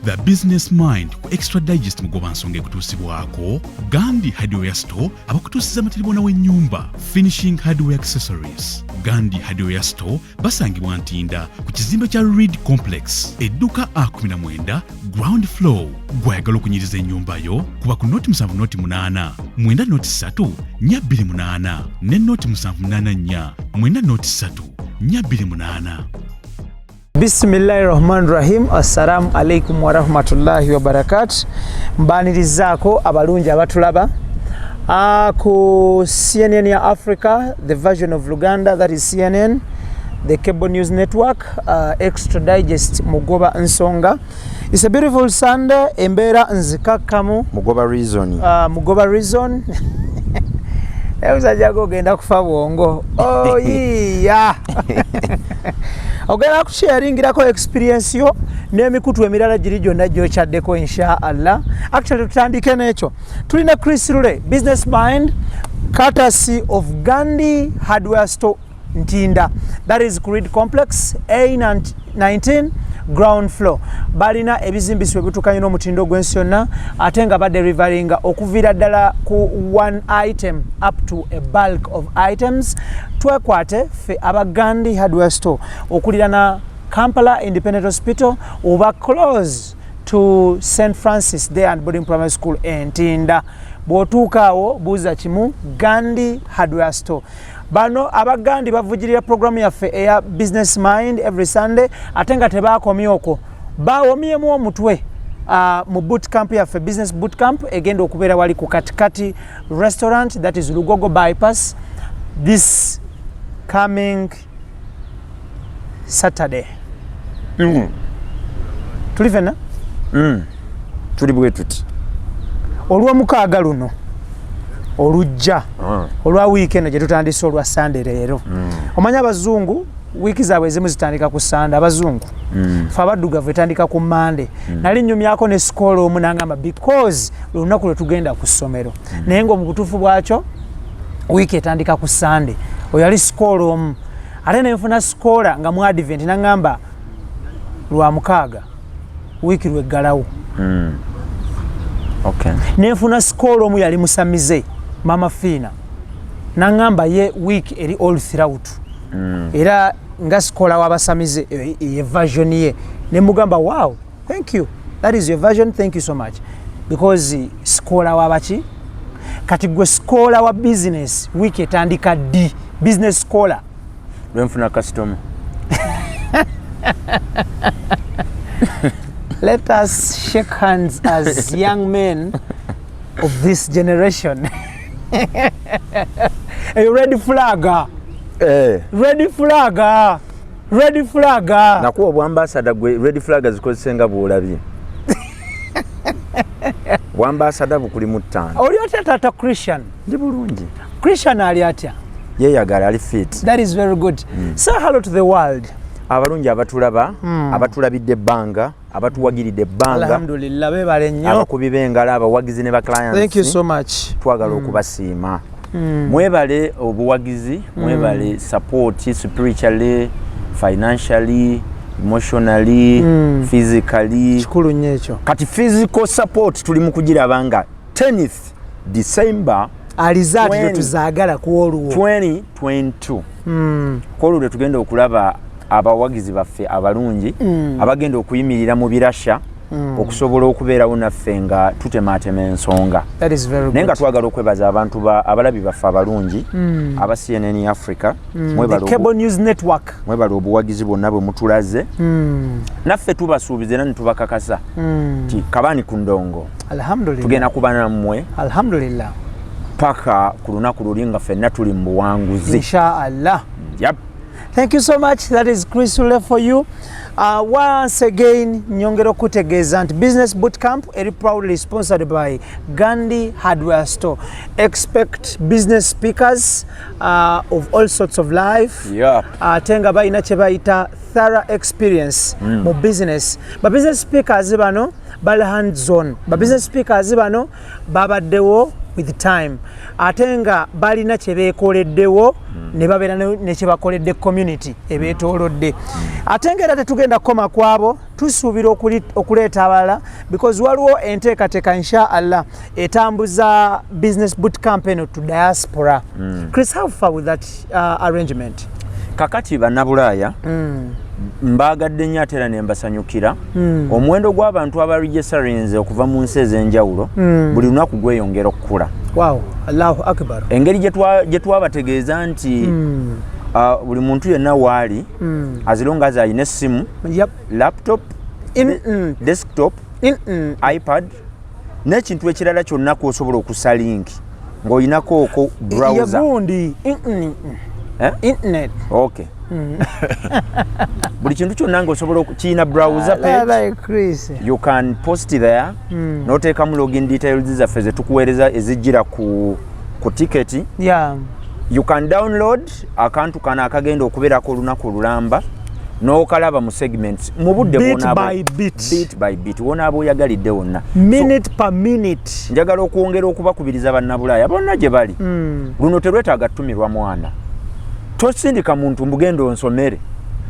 The Business Mind ku Extra Digest Mugoba Nsonga ekutuusibwako Gandhi Hardware Store, abakutuusiza amatiribona w'ennyumba, finishing hardware accessories. Gandhi Hardware Store basangibwa Ntinda ku kizimbe kya Reed Complex, edduka A19, ground floor. Gwayagala okunyiriza ennyumba yo, kuba ku 070 8 9 03 428 ne 0784 9 03 428. Bisimillahi rahmani rahim. Assalamu alaikum warahmatullahi wabarakatu. Mbanirizaako abalungi abatulaba ku CNN ya Africa, the version of Luganda, that is CNN, the cable news network, Extra Digest Mugoba Nsonga. It's a beautiful Sunday. Embeera nzikakkamu. Mugoba Reason. Mugoba Reason, omusajja gwe ogenda kufa bwongo oyiya, ogenda kusharingirako experience yo n'emikutu emirala giri gyonna gyokyaddeko, insha Allah. Actually, tutandike n'ekyo. Tulina Chris Lule, business mind, courtesy of Gandhi Hardware Store Ntinda, that is Creed Complex, A19, ground floor. Balina ebizimbisibwa ebitukanye n'omutindo gw'ensi yonna, ate nga badeliveringa okuviira ddala ku one item up to a bulk of items. Twekwate ffe aba Gandhi Hardware Store okulirana Kampala Independent Hospital oba close to St Francis Day and Boarding Primary School Entinda. Bw'otuuka awo, buuza kimu, Gandhi Hardware Store. Bano Abagandi bavugirira programu yaffe eya Business Mind every Sunday, ate nga tebakomye okwo, bawomyemu omutwe mu bootcamp yaffe, business bootcamp egenda okubeera wali ku Katikati Restaurant, that is Lugogo Bypass, this coming Saturday. Tuli fenna. Tuli bwe tuti. Olwomukaaga luno olujja, olwa wiiki eno gye tutandise olwa Sande leero. Omanyi abazungu wiiki zaabwe ezimu zitandika ku Sande, abazungu. Fe abaddugavu etandika ku Mande. Nali nyumyako ne scholar omu nangamba because olunaku lwe tugenda ku ssomero, naye nga omu butuufu bwakyo wiiki etandika ku Sande. Oyo ali scholar omu. Ate nenfuna scholar nga mu Advent, nangamba lwa mukaaga wiiki lweggalawo. Nenfuna scholar omu yali musamize, Mama Fiina, naŋŋamba ye week eri all throughout. Era nga scholar w'abasamize, ye version ye. Nemugamba, "Wow, thank you, that is your version, thank you so much," because scholar w'abaki. Kati gwe scholar wa business, week etandika ddi, business scholar? Lwenfuna customer. Let us shake hands as young men of this generation. Eyo red flag. Eh. Red flag, red flag. Nakuwa obwambasada gwe, red flag zikozese nga bwolabye. Bwambasada bukuli mu ttaano. Oli otya, tata Christian? Ndi bulungi. Christian ali atya? Yeeyagala, ali fit. That is very good. Say hello to the world. Abalungi abatulaba, abatulabidde ebbanga, abatuwagiridde ebbanga. Alhamdulillah, bebale nnyo. Abakubi b'engalo, abawagizi ne baclients. Thank you so much. Twagala okubasiima. Mwebale obuwagizi, mwebale support, spiritually, financially, emotionally, physically. Kikulu nnyo ekyo. Kati physical support tuli mu kugiraba nga 10th December. Alizaati. 20. Tetuzaagala ku olwo. 2022, kwolwo lwe tugenda okulaba abawagizi baffe abalungi abagenda okuyimirira mu birasha okusobola okubeerawo naffe nga tutematema ensonga. That is very Naye nga good. twagala okwebaza abantu abalabi baffe abalungi aba CNN Africa. The Cable News Network. Mwebale obuwagizi bwonna bwe mutulaze. Naffe tubasuubiza era ne tubakakasa nti kabaani ku ndongo Alhamdulillah. tugenda kuba nammwe Alhamdulillah. paka ku lunaku luli nga ffenna tuli mu buwanguzi. Inshallah. Yep. Thank you so much. That is Chris Lule for you. Once again, nyongera okutegeeza nti Business Bootcamp eri proudly sponsored by Gandhi Hardware Store. Expect business speakers of all sorts of life. Ate nga balina kye bayita thorough experience mu business. Ba business speakers bano bali hands on. Ba business speakers bano babaddewo with time, ate nga balina kye beekoleddewo ne babeera ne kye bakoledde community ebeetoolodde. Ate nga era tetugenda kukoma kwabo. Tusuubira okuleeta abalala because waliwo enteekateeka, insha Allah, etambuza business boot camp eno to diaspora. Chris, how far with that arrangement? Kakati bannabulaaya mbaagadde nnyo ate era ne mbasanyukira. Omuwendo gw'abantu abaregistarinze okuva mu nsi ez'enjawulo buli lunaku gweyongera okukula. Wow, Allahu akbar. Engeri gye twabategeeza nti buli muntu yenna waali, as long as alina essimu, laptop, desktop, iPad n'ekintu ekirala kyonna kwosobola okusa link ng'olinako oko browser. Yegundi. Eh? Internet. Okay, buli kintu kyonna ng'osobola kiyina browser page, Like Chris. you can post there n'oteekamu login details zaffe zetukuweereza ezijjira ku tiketi. You can download akantu kano akagenda okubeerako olunaku olulamba n'okalaba mu segments mu budde Bit by bit. Bit by bit, wonaaba oyagalidde wonna. Minute per minute. So, njagala okwongera okubakubiriza bannabulaaya bonna gye bali, luno terwetaaga tumirwa mwana, tosindika muntu mbugenda onsomere.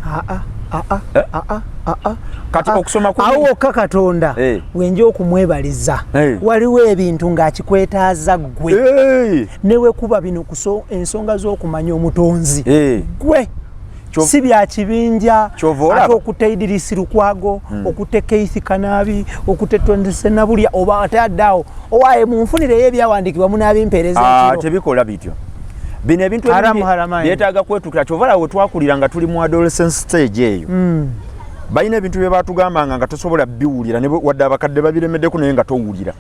Ah, ah, ah, ah, Eh? ah, ah, ah, ah. Kati okusoma Awo wokka Katonda wenja okumwebaliza. Waliwo ebintu ng'akikwetaaza ggwe. Newekuba bino ensonga z'okumanya omutonzi gwe, si bya kibinja. Kyova olaba. Ate okutta Idirisi Lukwago, okutta Keith Kanaabi, okutta Tondese Nabulya, oba ate addaawo owaaye munfunireyo ebyawandiikibwa munaabimpeereza ekiro. Tebikola bityo bino ebintu Haramu ebimu haramaini. Byetaaga kwetukira. Kyova laba we twakulira nga tuli mu adolescence stage eyo, balina ebintu bye batugambanga nga tosobola biwulira ne wadde abakadde babiremeddeko, naye nga towulira.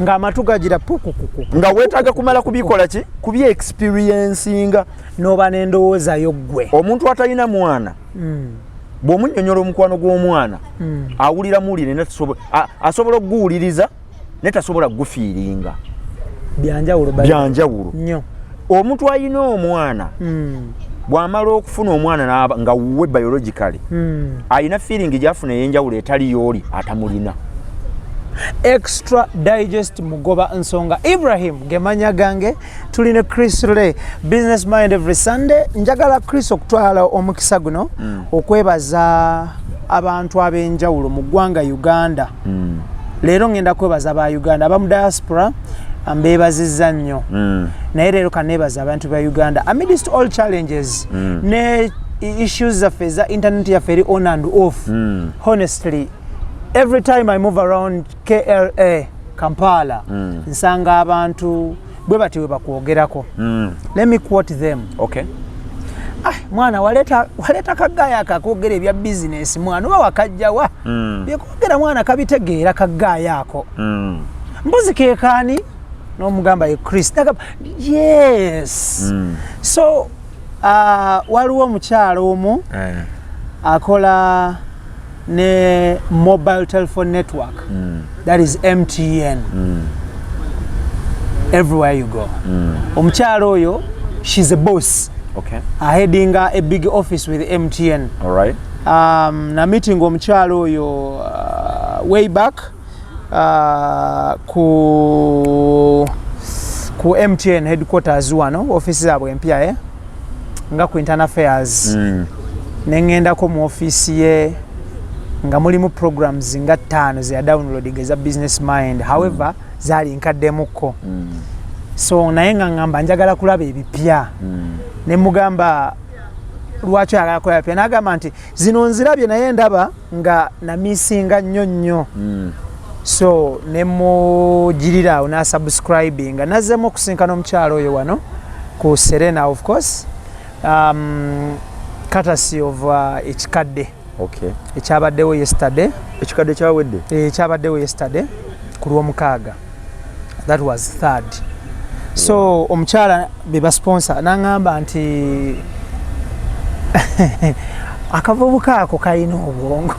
Ng'amatu gagira pukukuku. Nga weetaaga kumala kubikola ki, kuby experiencinga. N'oba n'endowoozayo ggwe. Omuntu atalina mwana, bw'omunnyonnyola omukwano gw'omwana, awulira muwulire naye asobola okuguwuliriza naye tasobola kugufeelinga. Byanjawulo. Byanjawulo. Nnyo. Omuntu alina omwana, bw'amala okufuna omwana nga wuwe biologically, alina feeling gyafuna ey'enjawulo etali yooli atamulina. Extra Digest, Mugoba Nsonga Ibrahim gemanya gange. Tulina Chris Lule, Business Mind every Sunday. Njagala Chris okutwala omukisa guno okwebaza abantu ab'enjawulo mu ggwanga Uganda. Leero ngenda kwebaza ba Uganda abamu diaspora, mbeebazizza nnyo, naye leero kaneebaza abantu ba Uganda amidst all challenges ne issues zaffe eza internet yaffe eri on and off. Honestly, every time I move around KLA Kampala, nsanga abantu bwe bati bwe bakwogerako. Let me quote them. Ah, mwana waleta kagaya akakwogera ebya bizinesi, mwana oba wakajjawa? Byekwogera mwana kabitegeera kagaya ako. Mbuzi kekaani n'omugamba ye Chris. Nagamba, yes. So waliwo omukyalo omu akola ne mobile telephone network, that is MTN. Everywhere you go, omukyalo oyo, she's a boss, aheadinga a big office with MTN. All right. Na meeting omukyalo oyo way back ku MTN headquarters wano, office zaabwe empya, eh? Nga ku internal affairs. Neŋŋendako mu ofiisi ye nga mulimu programs nga ttaano ze yadownloading eza Business Mind. However, zaali nkaddemukko. So naye nga ŋŋamba njagala kulaba ebipya. Ne mugamba lwaki oyagala kulaba ebipya, n'agamba nti zino nzirabye naye ndaba nga namissinga nnyo nnyo. So ne mugirira awo nasubscribinga. Nazzemu okusinkana omukyalo oyo wano ku Serena, of course, courtesy of ekikadde ekyabaddewo yesterday. Ekikadde kyawedde. Ekyabaddewo yesterday ku Lwomukaaga, that was third. So omukyala be basponsor naŋŋamba nti akavubuka ako kalina obwongo.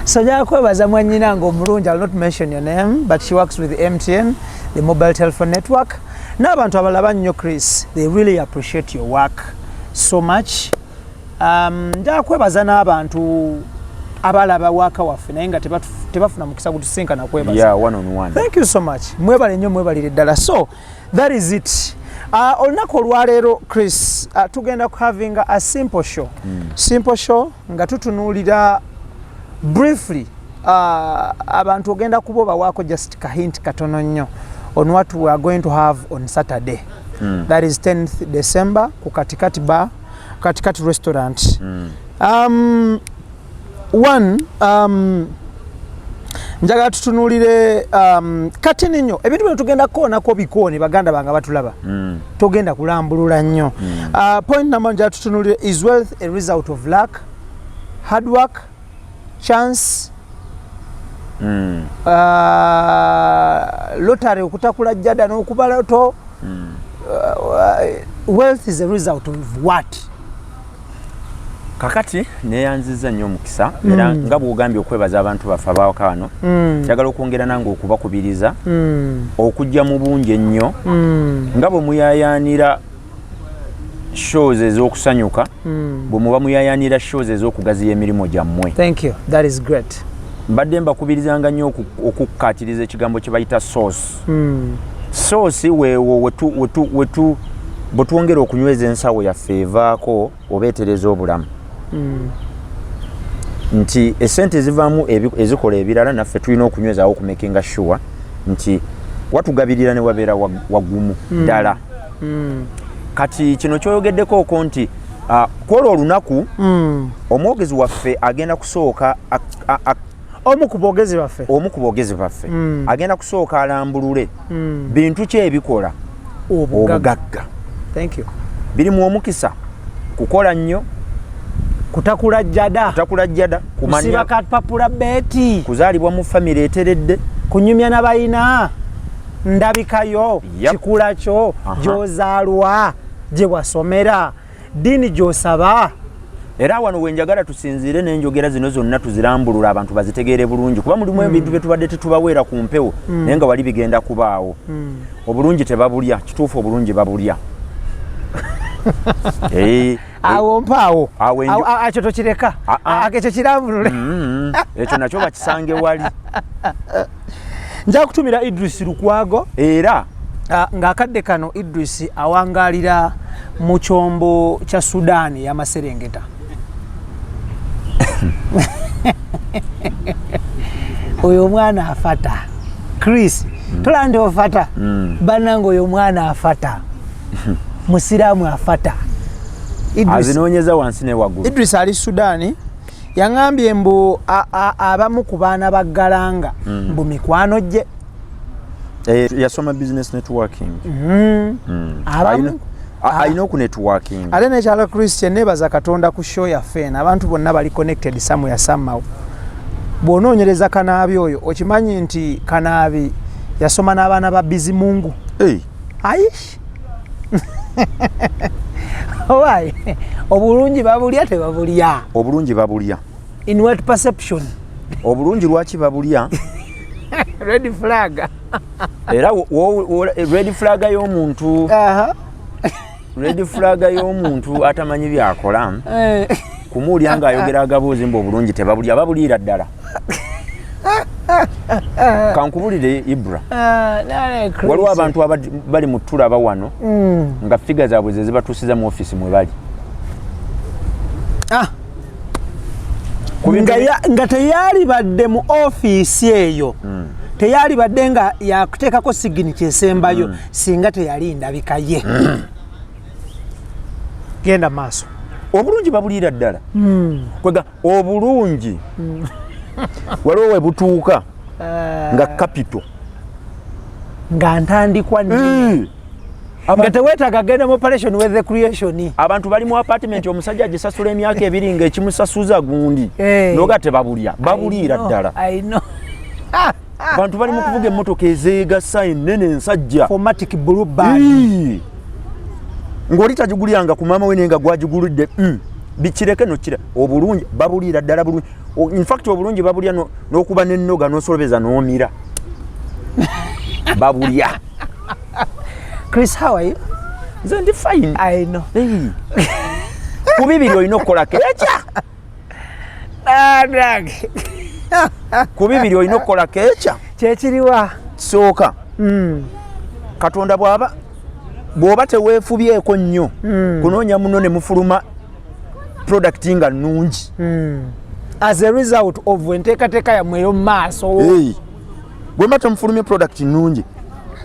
So njagala kwebaza mwanyina nga omulungi. I'll not mention your name, but she works with MTN, the mobile telephone network, n'abantu abalala nnyo. Chris, they really appreciate your work so much. Njagala kwebaza n'abantu abalaba waaka waffe naye nga tebafuna mukisa gutusinkana kwebaza. Yeah, one on one. Thank you so much, mwebale nnyo, mwebalire ddala. So that is it. Olunaku olwaleero, Chris, tugenda kuhavinga a simple show, simple show nga tutunuulira briefly abantu. Ogenda kuba obawaako just kahint katono nnyo on what we are going to have on Saturday, that is 10th December, ku Katikati Bar, Katikati Restaurant. One, njagala tutunuulire katini nnyo ebintu bino tugenda kukoonako bikooni. Baganda bange batulaba, togenda kulambulula nnyo. Point number, njagala tutunuulire: is wealth a result of luck, hard work, chance, lottery, okutakula jjada n'okuba loto? Wealth is a result of what? Kakati neyanziza nnyo omukisa, era nga bwogambye okwebaza abantu baffe abawaka wano, njagala okwongera nange okubakubiriza okujja mu bungi ennyo, nga bwe muyayaanira shows ez'okusanyuka, bwe muba muyayaanira shows ez'okugaziya emirimu gyammwe. Thank you, that is great. Mbadde mbakubirizanga nnyo okukkaatiriza ekigambo kye bayita source. Source weewo wetu bwe twongera okunyweza ensawo yaffe, evaako oba etereza obulamu, nti esente ezivaamu ezikola ebirala, naffe tulina okunywezawo okumakinga sure nti watugabirira ne wabeera wagumu ddala. Kati kino kyoyogeddeko okwo nti kwolwo olunaku, omwogezi waffe agenda kusooka Omu ku boogezi baffe. Omu ku boogezi baffe agenda kusooka alambulule bintu ki ebikola obugagga. Obugagga. Thank you. Birimu omukisa, kukola nnyo, kutakula jjada, kutakula jjada, kusiba kumanya, kapapula beeti, kuzaalibwa mu famire eteredde, kunyumya nabayina, ndabikayo, kikula kyo, gyozaalwa, gye wasomera, ddiini gyosaba. Era wano wenjagala tusinziire n'enjogera zino zonna tuzirambulula, abantu bazitegeere bulungi, kuba mulimu ebintu bye tubadde tetubaweera ku mpewo, naye nga wali bigenda kubaawo. Obulungi tebabulya, kituufu, obulungi babulya. Awo mpaawo. Awo Ekyo tokireka. Ah, ah. Ekyo kirambulule. Ekyo nakyo bakisange wali. Nja kutumira Idris Lukwago. Era ng'akadde kano Idris awangaalira mu kyombo kya Sudaani ey'amaserengeta. Oyo omwana afata, Chris, tolaba nti ofata? Bannange, oyo omwana afata, musiraamu afata. Azinoonyeza wansi ne waggulu. Idris ali Sudaani, yaŋŋambye mbu abamu ku baana ba Galanga mbu mikwano gye. Yasoma business networking. Abamu Alina okunetworking. Ate nekyalo, Christian, nebaza Katonda ku show yaffe eno, abantu bonna bali connected somewhere somehow. Bw'onoonyereza Kanaabi oyo, okimanyi nti Kanaabi yasoma n'abaana ba Bizimungu? Hey, Aish, owaaye, obulungi babulya, tebabulya? Obulungi babulya. In what perception? Obulungi lwaki babulya? Red flag. Era red flag y'omuntu, red flag y'omuntu atamanyi byakola, kumuwulya ng'ayogera agaboozi mbu obulungi tebabulya. Babuliira ddala. Kankubulire, Ibra. Ah, nale, Chris. Waliwo abantu bali mu tulaba wano nga figure zaabwe ze zibatuusiza mu ofiisi mwe bali. Ku bintu Nga teyalibadde mu ofiisi eyo, teyalibadde nga yakuteekako signature esembayo singa teyali ndabika ye. Genda maaso. Obulungi babuliira ddala. Kwega obulungi waliwo we butuuka nga capital, nga ntandikwa nnene, nga teweetaaga genda mu operation with the creation. Abantu bali mu apartment, omusajja agisasula emyaka 2 ngaekimusasuza gundi. Noga tebabulya, babuliira ddala. I know. Abantu bali mu kuvuga emmotoka ezeegasa ennene ensajja. 4Matic blue band. Ii. Ng'oli tagigulyanga ku maama we, naye nga gwagigulidde. Bikireke nokira, obulungi babuliira ddala bulungi. In fact obulungi babulya n'okuba n'ennoga n'osolobeza n'omira, babulya. Chris, how are you? Nze ndi fine. I know. Hey. Ku bibiri olina okukola keekya. Ah, drag. Ku bibiri olina okukola keekya. Kyekiriwa? Kisooka, Katonda bw'aba Bw'oba teweefubyeko nnyo kunoonya muno ne mufuluma product nga nnungi. As a result of enteekateeka yammwe ey'omu maaso. Hey. Bwe mba temufulumye product nnungi,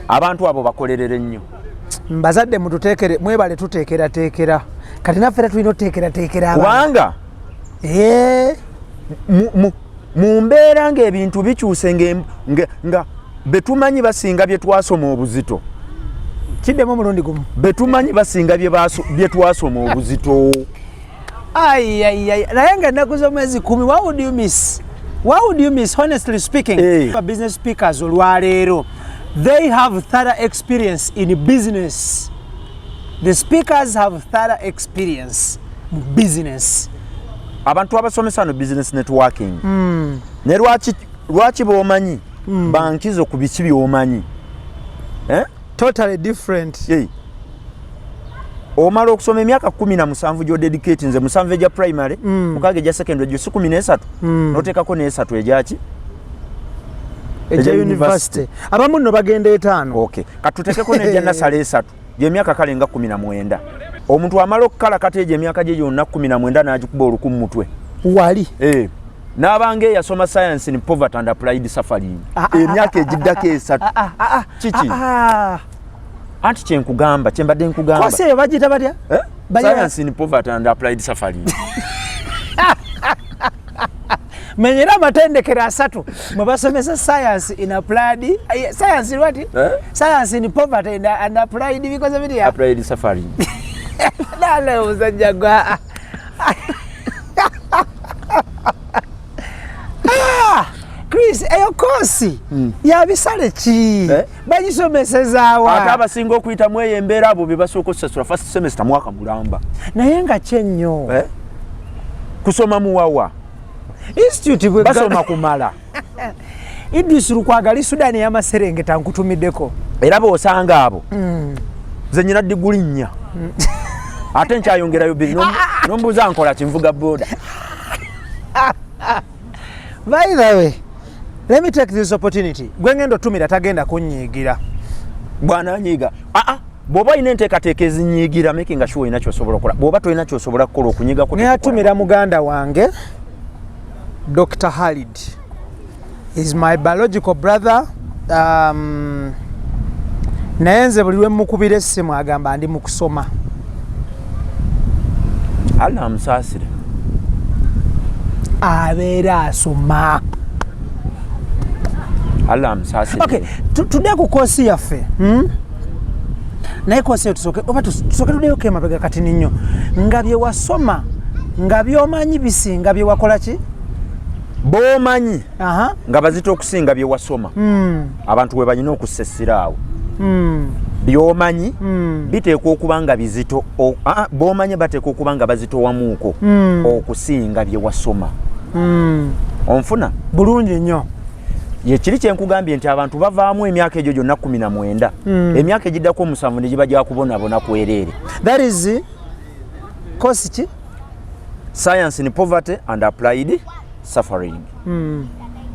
abantu abo bakolerere nnyo. Mbazadde mututeekere, mwebale tuteekerateekera. Kati naffe era tulina otuteekerateekera abaana. Kubanga mu mbeera ng'ebintu bikyuse, nga betumanyi basinga bye twasoma obuzito. Kiddemu omulundi gumu. Betumanyi basinga bye twasoma obuzito. Ayayay, naye nga ennaku z'omwezi 10, what would you miss? What would you miss, honestly speaking? Business speakers olwaleero, they have thorough experience in business. The speakers have thorough experience mu business. Abantu abasomesa no business networking, ne lwaki b'omanyi bankizo ku biki by'omanyi? Eh? Totally different. Hey. Omala okusoma emyaka 17 gy'odedicate, nze 7 egya primary, 6 egya secondary, egyo si 13, noteekako n'esatu egyaki? Egya university. Abamu nno bagenda 5. Okay, katuteekeko n'egya nasala 3, gyemyaka kale nga 19. Omuntu amala okukala kati egyo emyaka gye gyonna 19 n'agikuba oluku mu mutwe. Wali. Eh. N'abanga eyasoma science in poverty and applied suffering Ah, ah, emyaka egiddako 3. Kiki? Anti kyenkugamba, kyembadde nkugamba. Kosi eyo bagiyita batya? Eh? Science in poverty and applied suffering. Menyera amatendekero 3 mwe basomesa science in applied science in what? Eh? Science in poverty and applied bikoze bitya? Applied suffering. Nale omusajja gwa. Chris, eyo kosi ya bisale ki? Eh? Bagisomesezaawa? Ate abasinga okuyitamu eyo embeera, abo be basooka okusasula first semester mwaka mulamba. Naye nga kyennyo. Eh? Kusoma muwawa. Institute bwe basoma kumala. Idris Lukwago ali Sudan y'amaserengeta, nkutumiddeko. Era bw'osanga abo, nze nyina diguli 4, ate nkyayongerayo 2. Nombuuza nkola kinvuga boda. By the way, let me take this opportunity. Gwe ngenda otumira tagenda kunnyiigira. Bwananyiiga, aa, bw'oba olina enteekateeka ezinyiigira, making sure olina kyosobola okukola. Bw'oba tolina kyosobola kukola, okunyigako. Neyatumira muganda wange Dr. Halid, is my biological brother, naye nze buli lwe mukubira essimu agamba ndi mu kusoma. Allah amusaasire. Abeera asoma. Allah amusaasire. Okay, tudde ku koosi yaffe, Naye koosi eyo tusooke, oba tusooke tuddeyoko emabega katini nnyo, nga bye wasoma nga by'omanyi bisinga bye wakola ki? B'omanyi nga bazito okusinga bye wasoma. Abantu we balina okussa essira awo. By'omanyi biteekwa okuba nga bizito, b'omanyi bateekwa okuba nga bazitowamuuko okusinga bye wasoma. Onfuna? Bulungi nnyo. Yekiri kyenkugambye nti abantu bavaamu emyaka egyo gyonna 19, emyaka egiddako 7 ne giba gyakubonabona kwereere. That is kosi ki? Science in poverty and applied suffering.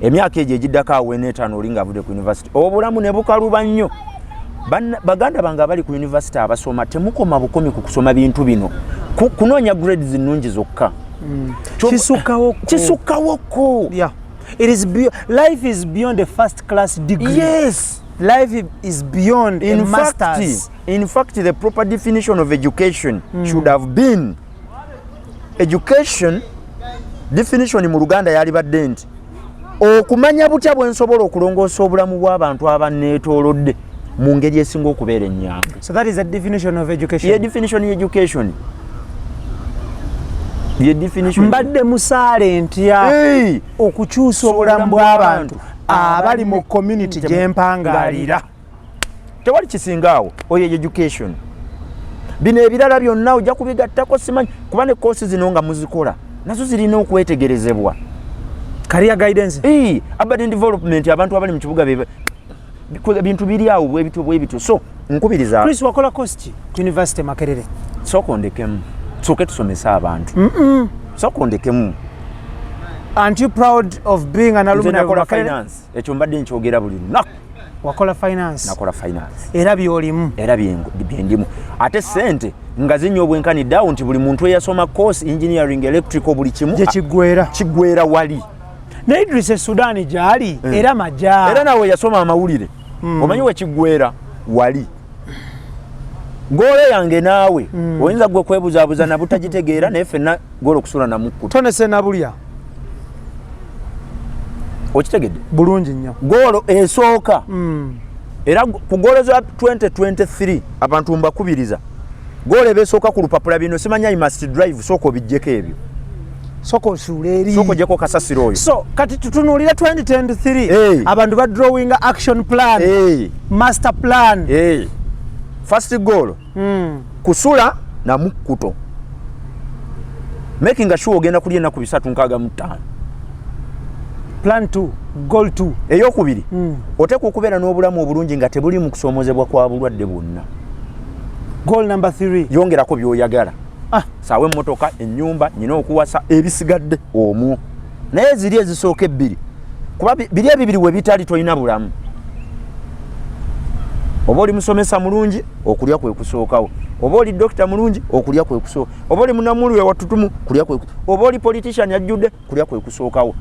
Emyaka egyo egiddako awo 5 oli ng'avudde ku university, obulamu ne bukaluba nnyo. Baganda bange abali ku university abasoma, temukoma bukomi ku kusoma bintu bino, kunoonya grades nnungi zokka. Kisukkawo. Kisukkawoko. Yeah. Life is beyond a first class degree. Yes. Life is beyond in a fact, master's. In fact, the proper definition of education should have been, education definition mu Luganda yalibadde nti okumanya butya bwe nsobola okulongoosa obulamu bw'abantu abanneetoolodde mu ngeri esinga okubeera ennyangu. So that is a definition of education. Ye definition ye education, ye definition. Mbadde musaale ntya Hey! okukyusa obulamu bw'abantu abali mu community gye mpangaalira? Tewali kisinga awo, oyo education. Bino ebirala byonna ojja kubigattako, simanyi kuba ne koosi zino nga muzikola nazo zirina okwetegerezebwa. Career guidance. Hey, urban development, abantu abali mu kibuga bintu biri awo bwebityo bwebityo. So nkubiriza. Chris, wakola course ki ku University Makerere? Sooka ondekemu, sooke tusomese abantu. Sooka ondekemu. Aren't you proud of being an Nze alumni of nakola Makerere? finance. Ekyo mbadde nkyogera buli lunaku. Wakola finance? Nakola finance. Era byolimu? Era byendimu. Ate sente nga zinya obwenkanidde awo nti buli muntu eyasoma course, engineering, electrical, buli kimu gye kiggwera. Kiggwera wali. Ne Idris e Sudan gyali era maja. Era nawe yasoma amawulire, omanyi wekiggwera wali. Goal yange naawe oyinza gwe kwebuzaabuza nabutagitegeera, naye ffenna goal okusula namukkuta. Tonese nabulya. Okitegedde? Bulungi nnyo. Goal esooka, era ku goal za 2023 abantu mbakubiriza, goal eba esooka ku lupapula, bino simanya I must drive, sooka obijjeko ebyo. Sooka osuula eri. Sooka ojjeko kasasiro oyo. So kati tutunuulira 2023. Hey. Abantu badrawinga action plan, Hey. master plan. Hey. First goal, kusula namukkuto, making sure ogenda kulya ennaku 365. Plan 2, goal 2. Eyokubiri, oteekwa okubeera n'obulamu obulungi nga tebuli mu kusoomozebwa kwa bulwadde bwonna. Goal number 3. Yongerako by'oyagala. Ah. Saawa, emmotoka, ennyumba, nyina okuwasa, ebisigadde omwo. Naye ziri ezisooka ebbiri, kuba biri ebibiri we bitali tolina bulamu. Oba oli musomesa mulungi, okulya kwe kusookawo. Oba oli dokita mulungi, okulya kwe kusooka. Oba oli munamulwe watutumu, kulya kwe. Oba oli politician ajjudde, kulya kwe kusookawo.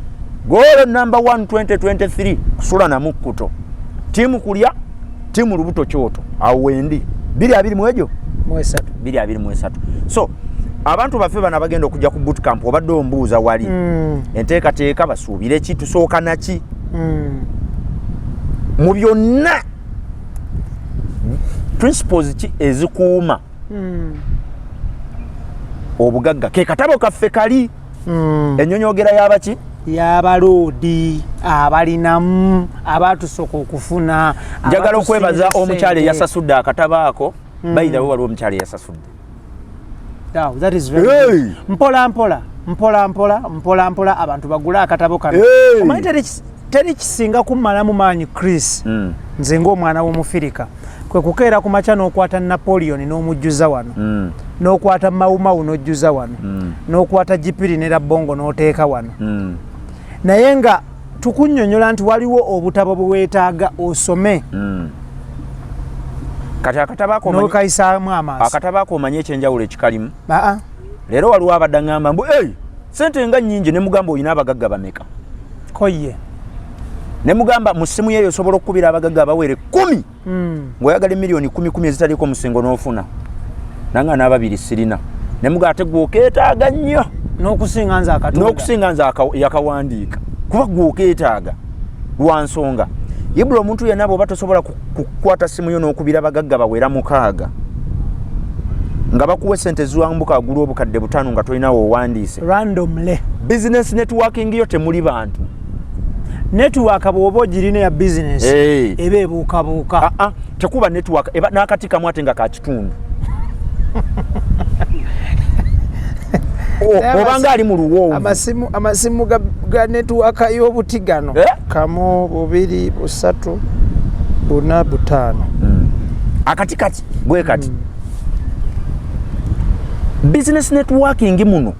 Goal number 1 2023, kusula namukkuto, team kulya, team lubuto kyoto. Awo wendi 2 mu egyo. Mwesatu. 223. So abantu baffe bano abagenda okujja ku bootcamp, obadde ombuuza wali enteekateeka, basuubire ki, tusooka naki? Mu byonna, principles ki ezikuuma obugagga? Ke katabo kaffe kali, ennyonyogera y'abaki? Y'abaloodi abalinamu abatusooka okufuna. Njagala okwebaza abatusinga omukyala ssente. Eyasasudde akatabo ako. By the way, waliwo omukyala eyasasudde. Wow, that is very Hey! good. Mpola mpola mpola mpola mpola mpola, abantu bagule akatabo kano. Hey! Omanyi teri kisinga kummalamu maanyi, Chris, nze ng'omwana w'omufirika, kwe kukeera ku makya n'okwata Napoleon n'omujjuza wano, n'okwata Mawumawu n'ojjuza wano, n'okwata Gipiri ne Labongo n'oteeka wano, naye nga tukunnyonnyola nti waliwo obutabo bwe weetaaga osome. Kati akatabo ako n'okayisaamu amaaso. Akatabo ako omanyi ekyenjawulo ekikalimu? Aa. Leero waliwo abadde aŋŋamba mbu, "Ei, sente nga nnyingi." Ne mugamba, "Olina abagagga bameka?" Koye. Ne mugamba, "Mu ssimu yeeyo osobola okukubira abagagga abawere 10 ng'oyagala emiliyoni 10 10 ezitaliiko musingo n'ofuna." Nanga n'ababiri sirina. Ne mugamba, "Ate gwe okeetaaga nnyo n'okusinga nze akatunda." N'okusinga nze yakawandiika, kuba gwe okeetaaga lwa nsonga ibula. Omuntu yenna bw'oba tosobola kukwata simu yo n'okubira abagagga bawera 6 nga bakuwa esente ziwambuka agulu 5000 nga tolinawo owandiise, randomly, business networking yo temuli bantu. Network bw'oba ogirina ya business, Hey. eba ebuukabuuka. Ah, ah, tekuba network, eba n'akati kamu ate nga ka kitundu. Obanga ali mu luwonvu. Amasimu ga network y'obuti gano. Eh? Kamu, bubiri, busatu, buna, butaano. Akati kati bwe kati. Business networking muno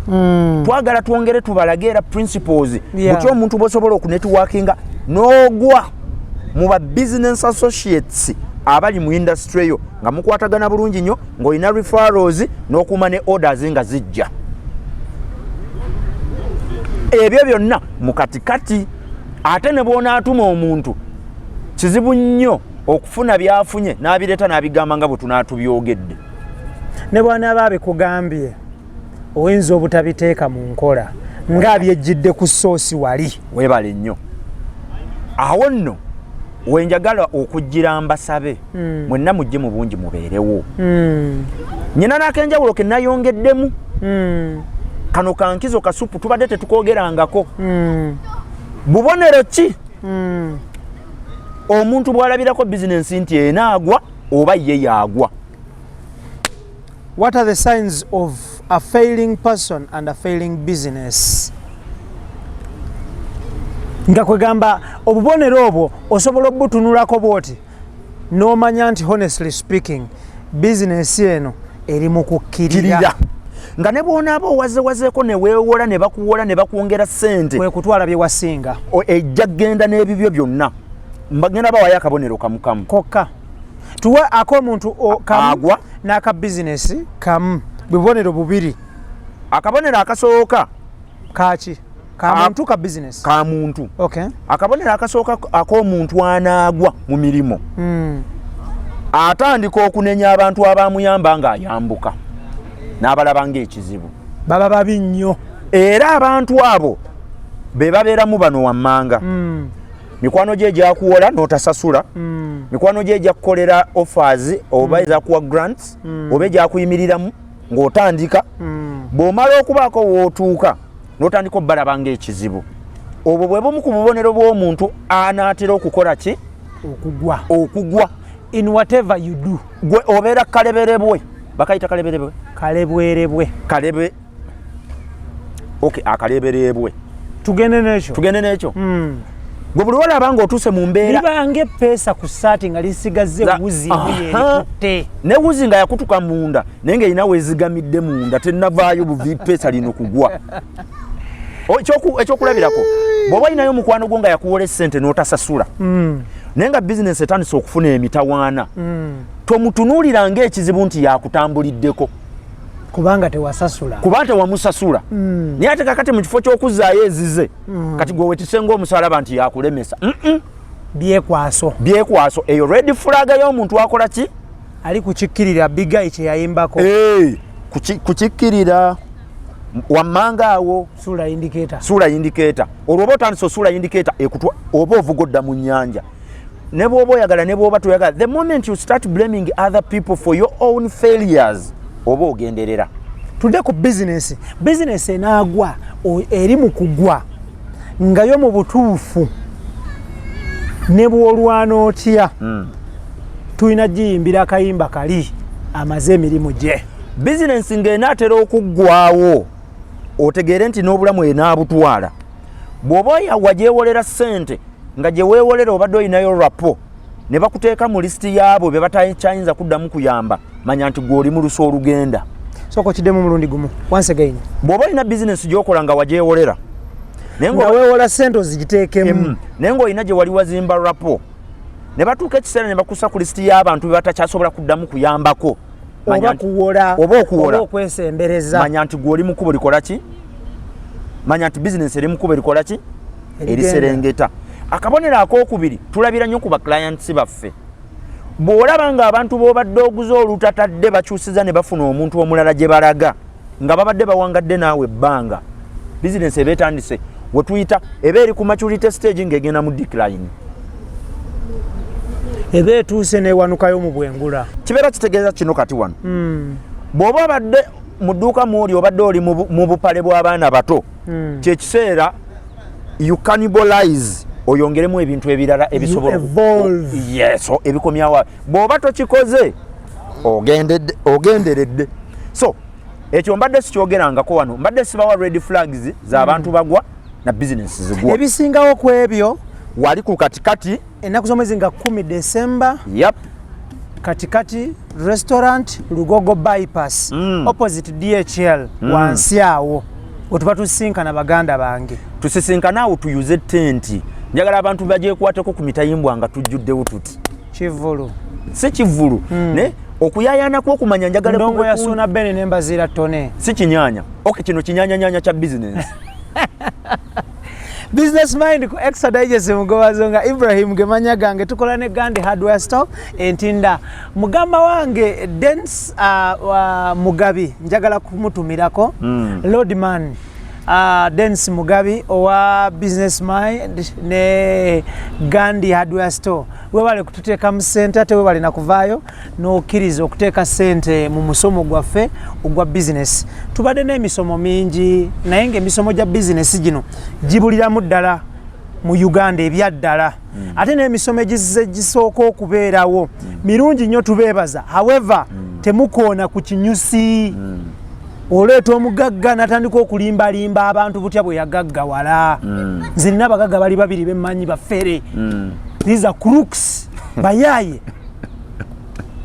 twagala twongere tubalage era principles butya omuntu bwosobola okunetworkinga n'ogwa mu ba business associates abali mu industry eyo nga mukwatagana bulungi nnyo, ng'olina referrals n'okuuma ne orders nga zijja. Ebyo byonna mu katikati. Ate ne bw'onaatuma omuntu, kizibu nnyo okufuna byafunye n'abireeta n'abigamba nga bwe tunaatubyogedde. Ne bwanaaba abikugambye, oyinza obutabiteeka mu nkola ng'abyejjidde ku source wali. Weebale nnyo. Awo nno wenjagala okujjira mbasabe mwenna mujje mu bungi, mubeerewo. Nyina n'akenjawulo ke nayongeddemu kano kankizo kasupu tubadde tetukoogerangako. Bubonero ki omuntu bw'alabirako bizinensi nti enaagwa oba ye yaagwa? What are the signs of a failing person and a failing business? Nga kwegamba obubonero obwo osobola obutunulako bwoti n'omanya nti, honestly speaking, bizinesi eno eri mu kukkirira. Kirira nga ne bw'onaaba owazewazeeko ne weewola ne bakuwola ne bakwongera ssente, kwe kutwala bye wasinga. Ejja kgenda n'ebibyo byonna. Mbagenda bawayo akabonero kamukamu kokka. Tuwe ak'omuntu kamu Agwa. N'aka bizinesi kamu, bubonero bubiri. Akabonero akasooka. Kaki? Ka muntu, ka bizinesi? Ka muntu. Akabonero akasooka ak'omuntu anaagwa mu mirimu, atandika okunenya abantu abamuyamba ng'ayambuka n'abalaba ng'ekizibu. Baba babi nnyo. Era abantu abo be babeeramu bano wammanga: mikwano gye egyakuwola n'otasasula, mikwano gye egyakukolera offers oba ezakuwa grants oba egyakuyimiriramu ng'otandika. Bw'omala okubaako w'otuuka n'otandika obbalaba ng'ekizibu, obwo bwe bumu ku bubonero bw'omuntu anaatera okukola ki? Okugwa. Okugwa. In whatever you do. Gwe obeera kaleberebwe, bakayita kaleberebwe. Kalebwerebwe. Kalebe, ok, akaleberebwe. Tugende n'ekyo. Tugende n'ekyo. Gwe buli olaba ng'otuuse mu mbeera Libanga eppeesa ku saati nga lisigaze wuzi emu yerikutte. Ne wuzi nga yakutuka munda naye ng'erina weezigamidde munda, tennavaayo buvi peesa lino kugwa. Ekyokulabirako, bw'oba olinayo omukwano gwo nga yakuwola essente n'otasasula, naye nga bizinesi etandise okufuna emitawaana, tomutunuulira ng'ekizibu nti yakutambuliddeko. Kubanga tewasasula. Kuba tewamusasula. Naye ate kakati mu kifo ky'okuzzaayo ezize, kati gwe wetise ng'omusalaba nti yakulemesa. Byekwaso. Byekwaso. Eyo red flag y'omuntu akola ki? Ali kukikkirira, bigayi kye yayimbako. Kukikkirira wammanga awo. Suula indicator. Suula indicator. Olwo oba otandise osuula indicator ekutwa, oba ovuga odda mu nnyanja, ne bw'oba oyagala ne bw'oba toyagala. The moment you start blaming other people for your own failures, oba ogenderera. Tudde ku bizinesi. Bizinesi enaagwa, eri mu kugwa nga yo mu butuufu ne bw'olwana otya, tulina giyimbira akayimba kali amaze emirimu gye. Bizinensi ng'enaatera okuggwawo, otegeere nti n'obulamu enaabutwala. Bw'oba oyawa gyewolera ssente, nga gye weewolera obadde olinayo rapport, ne bakuteeka mu lisiti yaabo be batakyayinza kuddamu kuyamba, manya nti gwe oli mu lusu olugenda. Sooka okiddemu omulundi gumu, once again. Bw'oba olina bizinensi gy'okola nga wagyewolera, naye nga weewola ssente ozigiteekemu, Naye ng'olina gye wali wazimba rapport, ne batuuka ekiseera ne bakussa ku lisiti y'abantu be batakyasobola kuddamu kuyambako, oba kuwola. Oba okuwola. Oba okwesembereza. Manya nti gwe oli mu kkubo likola ki? Manya nti bizinensi eri mu kkubo erikola ki? Erigenda. Eriserengeta. Akabonero akokubiri tulabira nnyo ku baclients baffe. Bw'olaba ng'abantu b'obadde oguze olutatadde bakyusiza ne bafuna omuntu omulala gye balaga nga babadde bawangadde naawe ebbanga, bizinensi eba etandise wetuyita eba eri ku maturity stage ng'egenda mu decline. Eba etuuse newanukayo mu bwengula. Kibeera kitegeeza kino kati wano: bw'oba obadde mu dduuka mwoli obadde oli mu bupale bw'abaana bato, kyekiseera you cannibalize, oyongeremu ebintu ebirala ebisobola evolve. Yes, ebikomyawo. Bw'oba tokikoze, ogenderedde. So ekyo mbadde sikyogerangako wano, mbadde sibawa red flags z'abantu bagwa na bizinesi zigwa. Ebisingawo ku ebyo wali ku katikati. Ennaku z'omwezi nga 10 December. Yep. Katikati Restaurant, Lugogo Bypass, opposite DHL, wansi awo wetuba tusinkana, baganda bange. Tusisinkane awo, tuyuze tenti. Njagala abantu bagyekwateko ku mitayimbwa nga tujjuddewo tuti. Kivulu. Si kivulu, ne okuyayaana kw'okumanya njagala Ndongo kube ya Suuna Bene nembaziira tone. Si kinyanya. Ok, kino kinyanyanyanya kya bizinesi. Business Mind ku Extra Digest, Mugobazonga Ibrahim gemanya gange. Tukola ne Gandi Hardware Store Entinda. Mugamba wange Dens Mugabi, njagala kumutumirako. Lordman Dens Mugabi owa Business Mind ne Gandi Hardware Store, webale kututeekamu ssente, ate webale nakuvaayo n'okkiriza okuteeka ssente mu musomo gwaffe ogwa bizinesi. Tubadde n'emisomo mingi, naye ng'emisomo gya bizinesi gino gibuliramu ddala mu Uganda ebyaddala. Ate n'emisomo egizze gisooka okubeerawo mirungi nnyo, tubeebaza. However, temukoona ku kinyusi. Oleeta omugagga n'atandika okulimbalimba abantu butya bwe yagaggawala. Nze nina abagagga bali babiri bemmanyi bafere. These are crooks, bayaaye.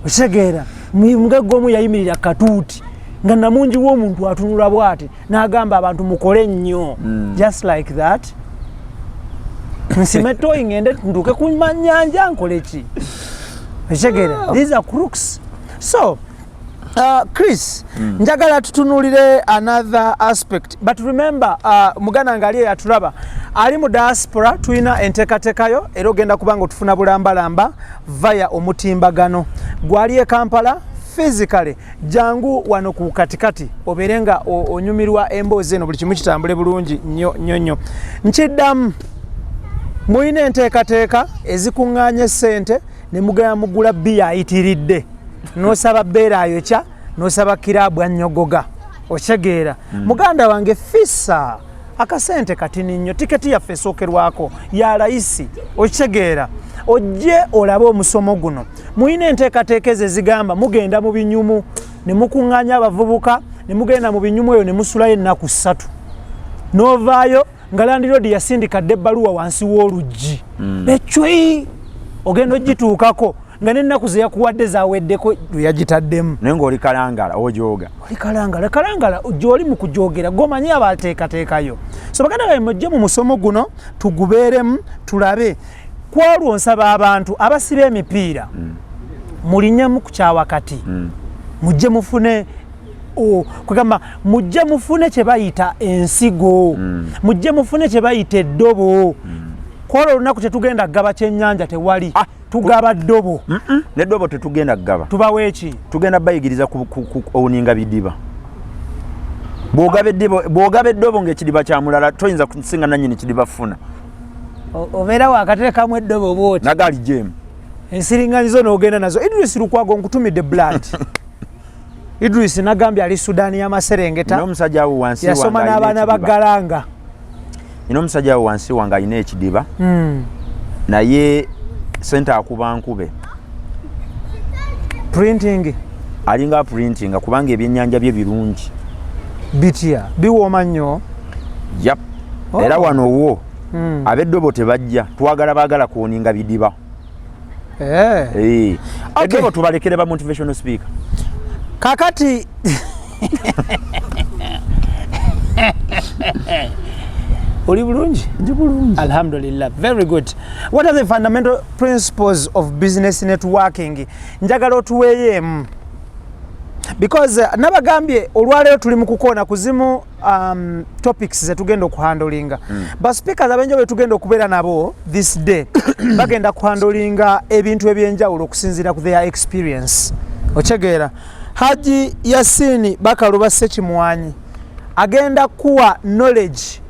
Okitegeera? Mugagga omu yayimirira katuuti nga namungi w'omuntu atunula bw'ati n'agamba abantu mukole nnyo, just like that. Nsime toyi ngende nduke ku manyanja nkole ki? Ekitegeera, these are crooks. So Chris, njagala tutunulire another aspect, but remember, muganda nga ali eyatulaba ali mu diaspora, tulina enteekateekayo era ogenda kubanga otufuna bulambalamba via omutimbagano. Gwali e Kampala physically, jangu wano ku katikati obeere nga onyumirwa emboozi eno, buli kimu kitambule bulungi nnyo nnyo nnyo. Nkiddamu, mulina enteekateeka ezikuŋŋaanya essente ne mugenda mugula bbiya ayitiridde, n'osaba bbeera ayokya, n'osaba kiraabu annyogoga. Okitegeera, muganda wange? Fisa akasente katini nnyo. Tiketi yaffe esookerwako ya layisi. Okitegeera? Ojje olabe omusomo guno. Mulina enteekateeka ezo ezigamba mugenda mu binyumu ne mukuŋŋaanya abavubuka ne mugenda mu binyumu eyo ne musulayo ennaku 3, n'ovaayo nga landlord yasindika dde ebbaluwa wansi w'oluggi ecwi, ogenda ogituukako nga n'ennaku ze yakuwadde zaweddeko lwe yagitaddemu. Naye ng'oli Kalangala ojooga. Oli Kalangala, Kalangala gy'oli mu kujogera, gomanyi abateekateekayo. So baganda bange, mujje mu musomo guno tugubeeremu, tulabe kwolwo. Nsaba abantu abasiba emipiira mulinnyemu ku kyawakati, mujje mufune kugamba mujje mufune kye bayita ensigo, mujje mufune kye bayita eddobo. Kwolwo olunaku tetugenda kugaba kyennyanja, tewali. Ah, tugaba ddobo. Neddobo tetugenda kugaba. Tubawo eki? Tugenda bayigiriza ku owninga bidiba. Bw'ogaba eddobo ng'ekidiba kya mulala, toyinza kusinga nannyini kidiba funa. Obeera wakateekamu eddobo bwoti. Nagali jemu. Ensiringanyizo n'ogenda nazo. Idris Lukwago, nkutumidde blood. Idris nagambye ali Sudaani y'amaserengeta. N'omusajja awo wansi yasoma wange alina n'abaana ba ekidiba. Galanga. Nina omusajja awo wansi wange alina ekidiba, naye sente akuba nkube. Printing. Alinga printinga, kubanga ebyennyanja bye birungi. Bitya? Biwooma nnyo. Yap. Oh. Era wano wo ab'eddobo tebajja, twagala baagala kuowninga bidiba. Eh. Eh. Okay. Eddobo tubalekere ba motivational speaker. Kakati oli bulungi? Ndi bulungi. Alhamdulillah, very good. What are the fundamental principles of business networking? Njagala otuweeyo emu, because nabagambye olwaleero tuli mu kukoona ku zimu topics zetugenda okuhandlinga. Ba speakers ab'enjawulo tugenda okubeera nabo this day bagenda kuhandlinga ebintu ebyenjawulo okusinziira ku their experience. Okitegeera? Haji Yasini Bakaluba Sekimwanyi agenda kuwa knowledge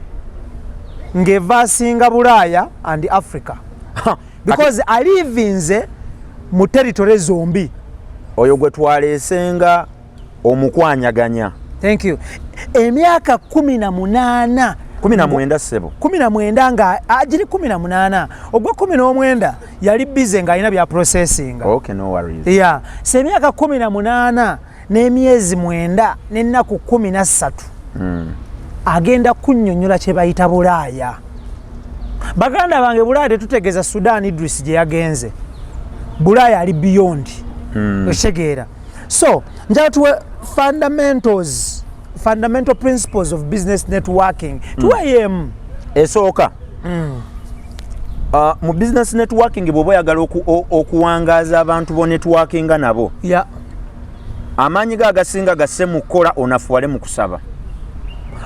ng'eva asinga Bulaaya and Africa, because alivinze mu territory zombi. Oyo gwe twaleesenga omukwanyaganya. Thank you. Emyaka 18. 19, ssebo. 19, nga agiri 18, ogwa 19 yali busy ng'alina bya processing. Okay, no worries. Yeah, so emyaka 18 n'emyezi 9 n'ennaku 13 agenda kunnyonnyola kye bayita Bulaaya. Baganda bange, Bulaaya tetutegeeza Sudan Idris gye yagenze. Bulaaya ali beyond. Okitegeera? So njala tuwe fundamentals, fundamental principles of business networking. Tuweyo emu. Esooka, mu business networking, bw'oba oyagala okuwangaaza abantu bo networkinga nabo, amaanyi ge agasinga gasse mu kukola, onafuwale mu kusaba.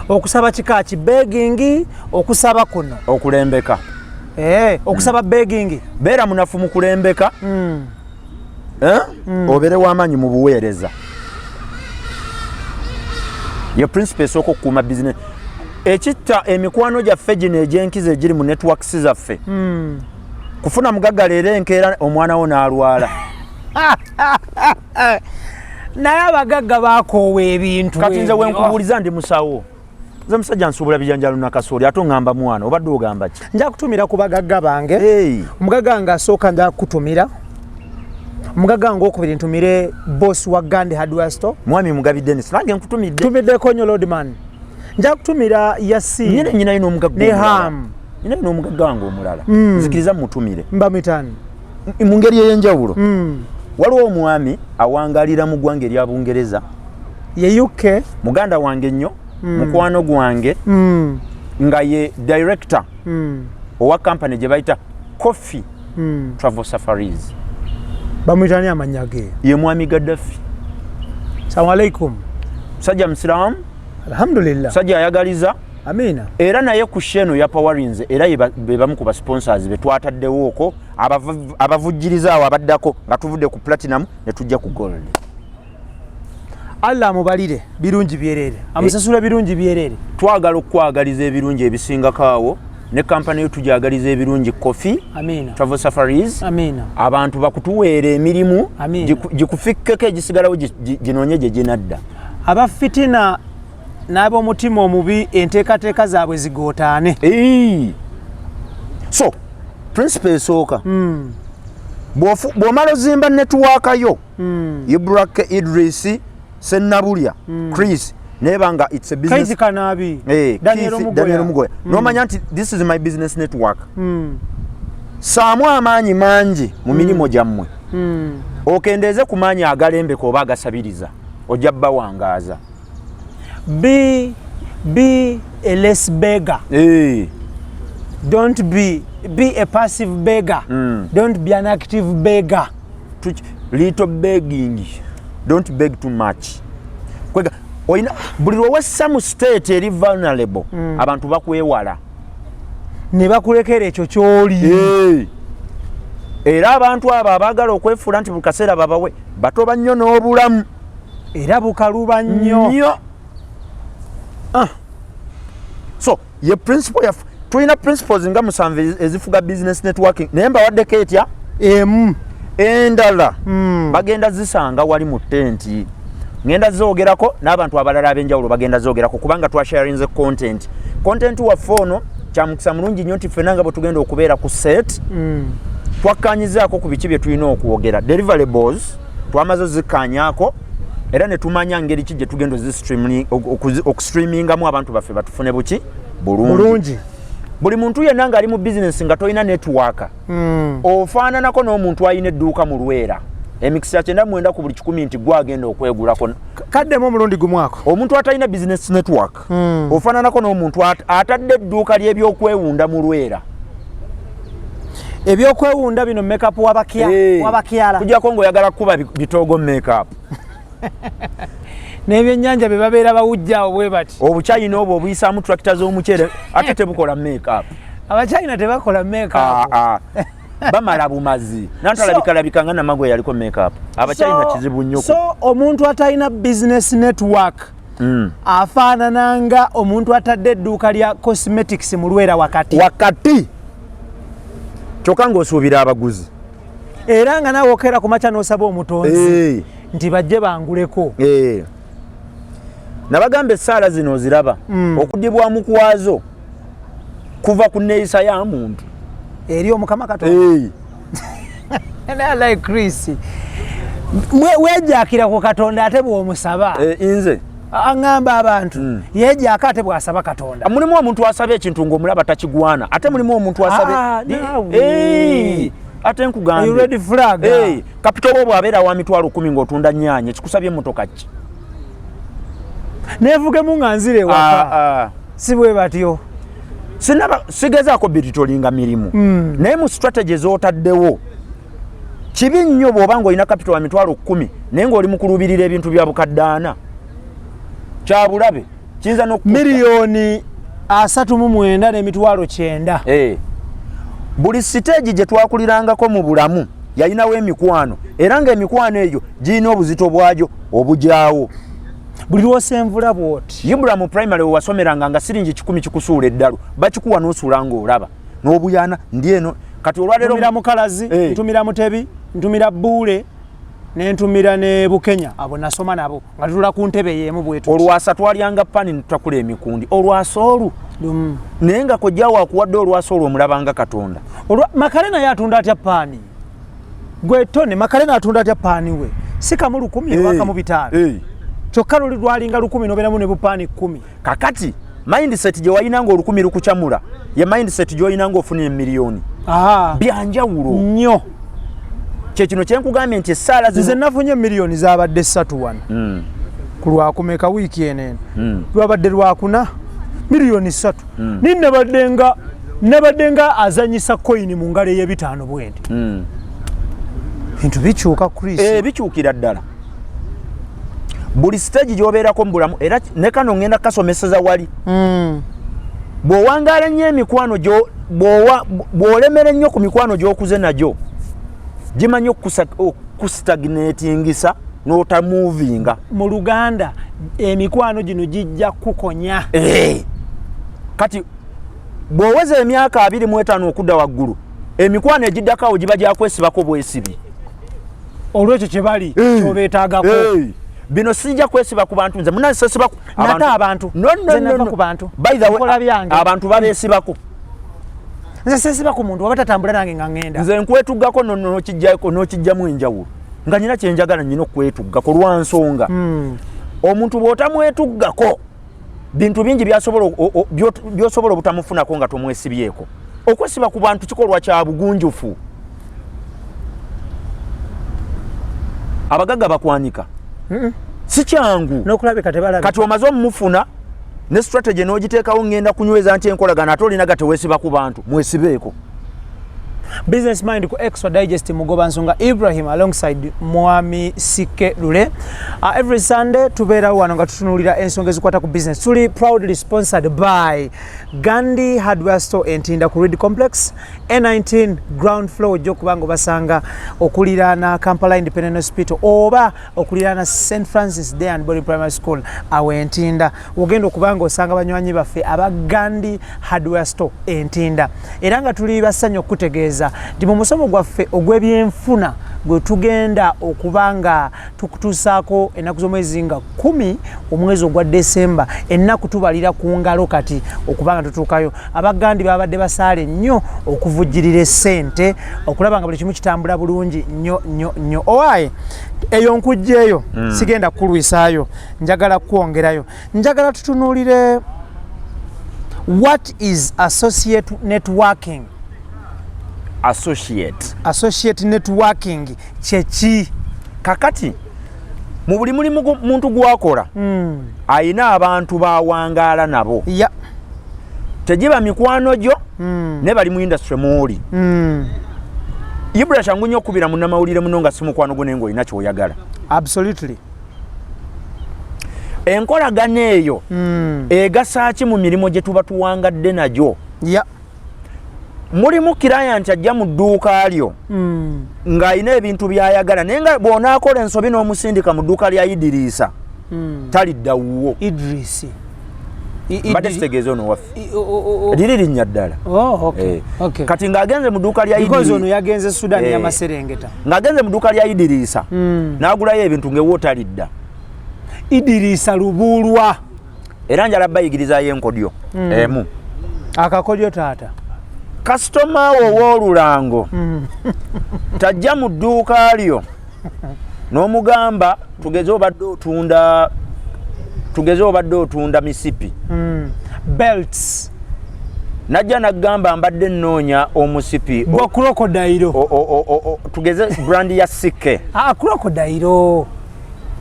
Okusaba kika ki? Begging? Okusaba kuno? Okulembeka. Eh, okusaba begging. Beera munafu mu kulembeka, eh? Obeere w'amaanyi mu buweereza. Ye principle esooka okukuuma business. Ekitta emikwano gyaffe gino egy'enkizo egiri mu networks zaffe, kufuna mugagga leero, enkeera omwana wo n'alwala. Naye abagagga bakoowa ebintu Kati nze ebyo. wenkubuuliza, ndi musawo, nze musajja nsuubula bijanjalo nakasooli, ate oŋŋamba mwana, obadde ogamba ki? Nja kutumira ku bagagga bange. Hey. Omugagga nga asooka nja kukutumira, omugagga nga okubiri ntumire boss wa Gandi Hardware Store. Mwami Mugabi Denis, nange nkutumidde. Tumiddeko nnyo, Lordman. Nja kutumira Yasin Nyina nyinayo n'omugagga ne omulala. Ham. Nyinayo n'omugagga wange omulala, nzikiriza mutumire Mbamitani. Mu ngeri ey'enjawulo. Waliwo omwami awangalira mu ggwanga erya Bungereza. Ye UK. Muganda wange nnyo, mukwano gwange, nga ye director Owa kampany gye bayita Coffee Travel Safaris. Bamuyita ani amannya ge? Ye mwami Gaddafi. Salamu alaikum. Musajja musiraamu. Alhamdulillah. Musajja ayagaliza. Amina. Era naye ku show eno yapawarinze, era be bamu ku basponsors be twataddewo okwo abavujjiriza awo abaddako nga tuvudde ku platinum ne tujja ku gold. Allah amubalire birungi byerere, amusasula birungi byerere. Twagala okukwagaliza ebirungi ebisingako awo, ne kampani yo tujagaliza ebirungi, Coffee Amina. Travel Safaris. Amina. Abantu bakutuweera emirimu. Amina. Gikufikkeko egisigalawo, ginoonye gye ginadda. Abafitina n'ab'omutima omubi, enteekateeka zaabwe zigootaane. Ei. So principle esooka, bw'omala ozimba network yo, Ibrake Idris Sennabulya Chris, neba nga it's a business. Kaizi Kanabi. Daniel Keith, Mugoya. Daniel Mugoya. Nomanya nti this is my business network, saamu amaanyi mangi mu mirimu gyammwe, okendeeze ku maanyi agalembeka oba agasabiriza, ojja bbawangaaza. Be a less beggar. Don't be a passive beggar. Don't be an active beggar. Little begging, don't beg too much. Kwega oyina buli lwewessa mu state eri vulnerable, abantu bakwewala. Ne bakulekera ekyo kyoli. Era abantu abo abaagala okwefuula nti buli kaseera babawe, batoba nnyo n'obulamu. Era bukaluba nnyo. Nnyo. Ah. So ye principle yaffe, tulina principles nga 7 ezifuga business networking, naye mbawaddeko etya? Emu. Endala bagenda zisanga wali mu tenti, ngenda zoogerako n'abantu abalala ab'enjawulo bagenda zoogerako, kubanga twasharinze content. Content waffe ono kyamukisa mulungi nnyo nti ffenna nga bwe tugenda okubeera ku set, twakkanyizaako ku biki bye tulina okwogera. Deliverables twamaze ozikkanyaako, era ne tumanya ngeri ki gye tugenda okustreamingamu abantu baffe batufune buki? Bulungi. Bulungi. Buli muntu yenna ng'ali mu bizinesi nga tolina network, ofaananako n'omuntu alina edduuka mu Lwera, emikisa 99 ku buli 100 nti gwe agenda okwegulako. Kaddemu omulundi gumu ako. Omuntu atalina business network, ofaananako n'omuntu atadde edduuka ly'ebyokwewunda mu Lwera. Ebyokwewunda bino, makeup wabakyala. Kujjako ng'oyagala kukuba bitoogo makeup. N'ebyennyanja bye babeera bawujja awo bwe bati. Obuchina obwo obuyisaamu tractor z'omuceere, ate tebukola makeup. Abachina tebakola makeup. Ah, ah. Bamala bumazi nantalabika nga namagwe yaliko makeup. Abachina kizibu nnyo. So omuntu atalina business network afaanana nga omuntu atadde edduuka lya cosmetics mu Lwera wakati. Wakati, kyokka ng'osuubira abaguzi. Era nga naawe okeera ku makya n'osaba omutonzi nti bajje banguleko. Nabagamba essaala zino oziraba, okuddibwamu kwazo kuva ku neeyisa ya muntu eri omukama Katonda. Naye Chris, wejakira ku Katonda ate bw'omusaba. Nze? Aŋŋamba abantu yejaaka ate bw'asaba Katonda. Mulimu omuntu asaba ekintu ng'omulaba takigwana, ate mulimu omuntu asabe Ah, naawe. Ate nkugambye. Red flag. Capital bwo bw'abeera wa 100,000 ng'otunda nnyaanya, kikusabye emmotoka ki? Neevugemu nga nzira ewaka. Ah, ah. Si bwe batyo. Sinaba sigezaako bitolinga mirimu, naye mu strategy z'otaddewo, kibi nnyo bw'oba ng'olina capital wa 10,000 naye ng'oli mu kuluubirira ebintu bya bukadde 4. Kyabulabe, kiyinza n'okukutta. 39,900,000. Buli stage gye twakulirangako mu bulamu yalinawo emikwano, era ng'emikwano egyo girina obuzito bwagyo obugyawo. Buli lwosenvula bwoti. Ibula mu primary we wasomeranga nga siringi 100 kikusuula eddalu, bakikuwa n'osuula ng'olaba n'obuyana ndi eno. Kati olwaleero Ntumira Mukalazi, ntumira Mutebi, ntumira Buule, nentumira ne Bukenya, abo nasoma nabo nga tutula ku ntebe y'emu bwetu. Olwasa twalyanga pani netutakula emikundi, olwasa olu. Naye nga kojjawo akuwadde olwasa olwo, omulabanga Katonda. Makale naye atunda atya paani? Gwe tone Makale naatunda atya paani we? Si kamu 1,000 oba kamu 500? Kyokka luli lwalinga 1,000 nobeeramu ne bupaani 10. Kakati mindset gye walina nga 1,000 lukukyamula ye mindset gy'olina ng'ofuna emiliyoni. Byanjawulo. Nnyo. Kyekino kyenkugambye nti essaala nze zino nafunye miliyoni zabadde 3 wano ku Lwakumeka wiiki eno. Lwabadde Lwakuna, miliyoni 3. Ninabadde nga Nabadde nga azanyisa koyini mu ngalo ey'ebitaano bwendi. Bintu bikyuka, Chris. Eh, bikyukira ddala buli stage gy'obeerako mu bulamu. Era ne kano ngenda kasomeseza wali. Bw'owangaala ennyo emikwano bw'olemera ennyo ku mikwano gy'okuze nagyo, gimanyi okustagnatingisa n'otamovinga. Mu Luganda, emikwano gino gijja kukonya. Eh. Kati bw'oweza emyaka 25 okudda waggulu, emikwano egiddako awo giba gyakwesibako bwesibi. Olwekyo kye bali kyobeetaagako. Eh. Bino sijja kwesiba ku bantu, nze munange sesiba Nate abantu. No, no, Nze no, nava no. ku bantu. By the way, Nkola byange. Abantu babeesibako. Nze sesiba ku muntu, waba tatambula nange nga ŋŋenda. Nze nkwetuggako nokijjako nokijjamu enjawulo nga nyina kyenjagala, nyina okwetuggako lwa nsonga. Omuntu bw'otamwetuggako, bintu bingi byosobola obutamufunako nga tomwesibyeko. Okwesiba ku bantu kikolwa kya bugunjufu. Abagagga bakwanika, si kyangu. N'okulabika tebalabika. Kati omaze omumufuna ne strategy n'ogiteekawo, ngenda kunyweza nti enkolagana, ate olina ga teweesiba ku bantu. Mwesibeeko. Business Mind ku Extra Digest, Mugoba Nsonga Ibrahim alongside Mwami Sike Lule. Every Sunday tubeerawo wano nga tutunuulira ensonga ezikwata ku business. Tuli proudly sponsored by Gandhi Hardware Store, Entinda ku Reed Complex A19 ground floor. Ojja okuba nga obasanga okuliraana Kampala Independent Hospital oba okuliraana St Francis Day and Boarding Primary School awo Entinda. Ogenda okuba nga osanga banywanyi baffe aba Gandhi Hardware Store Entinda. Era nga tuli bassanyu okukutegeeza nti mu musomo gwaffe ogw'ebyenfuna gwe tugenda okuba nga tukutuusaako ennaku z'omwezi nga 10 omwezi ogwa Desemba, ennaku tubalira ku ngalo kati okuba nga tutuukayo. Abagandi babadde basaale nnyo okuvujjirira essente okulaba nga buli kimu kitambula bulungi nnyo nnyo nnyo. Owaaye, eyo nkugjeeyo. Sigenda kukulwisaayo, njagala kukwongerayo. Njagala tutunuulire what is associate networking. Associate. Associate networking kyeki? Kakati mu buli mulimu muntu gwakola, ayina abantu bawangaala nabo. Tegiba mikwano gyo, ne bali mu industry mwoli. Ibra, kyangu nnyo okubira munnamawulire muno nga si mukwano gwo, naye ng'olina kyoyagala. Enkolagano eyo egasa ki mu mirimu gye tuba tuwangadde nagyo? Mulimu client ajja mu dduuka lyo ng'alina ebintu by'ayagala, naye nga bw'onaakola ensobi n'omusindika mu dduuka lya Idiriisa, talidda wuwo. Idrisi. Mbadde kitegeeza ono waffe, liri linnya ddala. Oh, okay. Eh. Kati ng'agenze mu dduuka lya Because ono yagenze Sudan Eh. y'amaserengeta. Ng'agenze mu dduuka lya Idiriisa n'agulayo ebintu ng'ewo talidda. Idiriisa Lubuulwa. Era njala bayigirizayo enkodyo emu. Akakodyo, taata. Kasitoma wo ow'olulango tajja mu dduuka lyo n'omugamba, tugeze obadde otunda misipi. Belts. Najja naggamba, mbadde nnoonya omusipi Gwa crocodile. Tugeze brand ya CK. Ah, crocodile.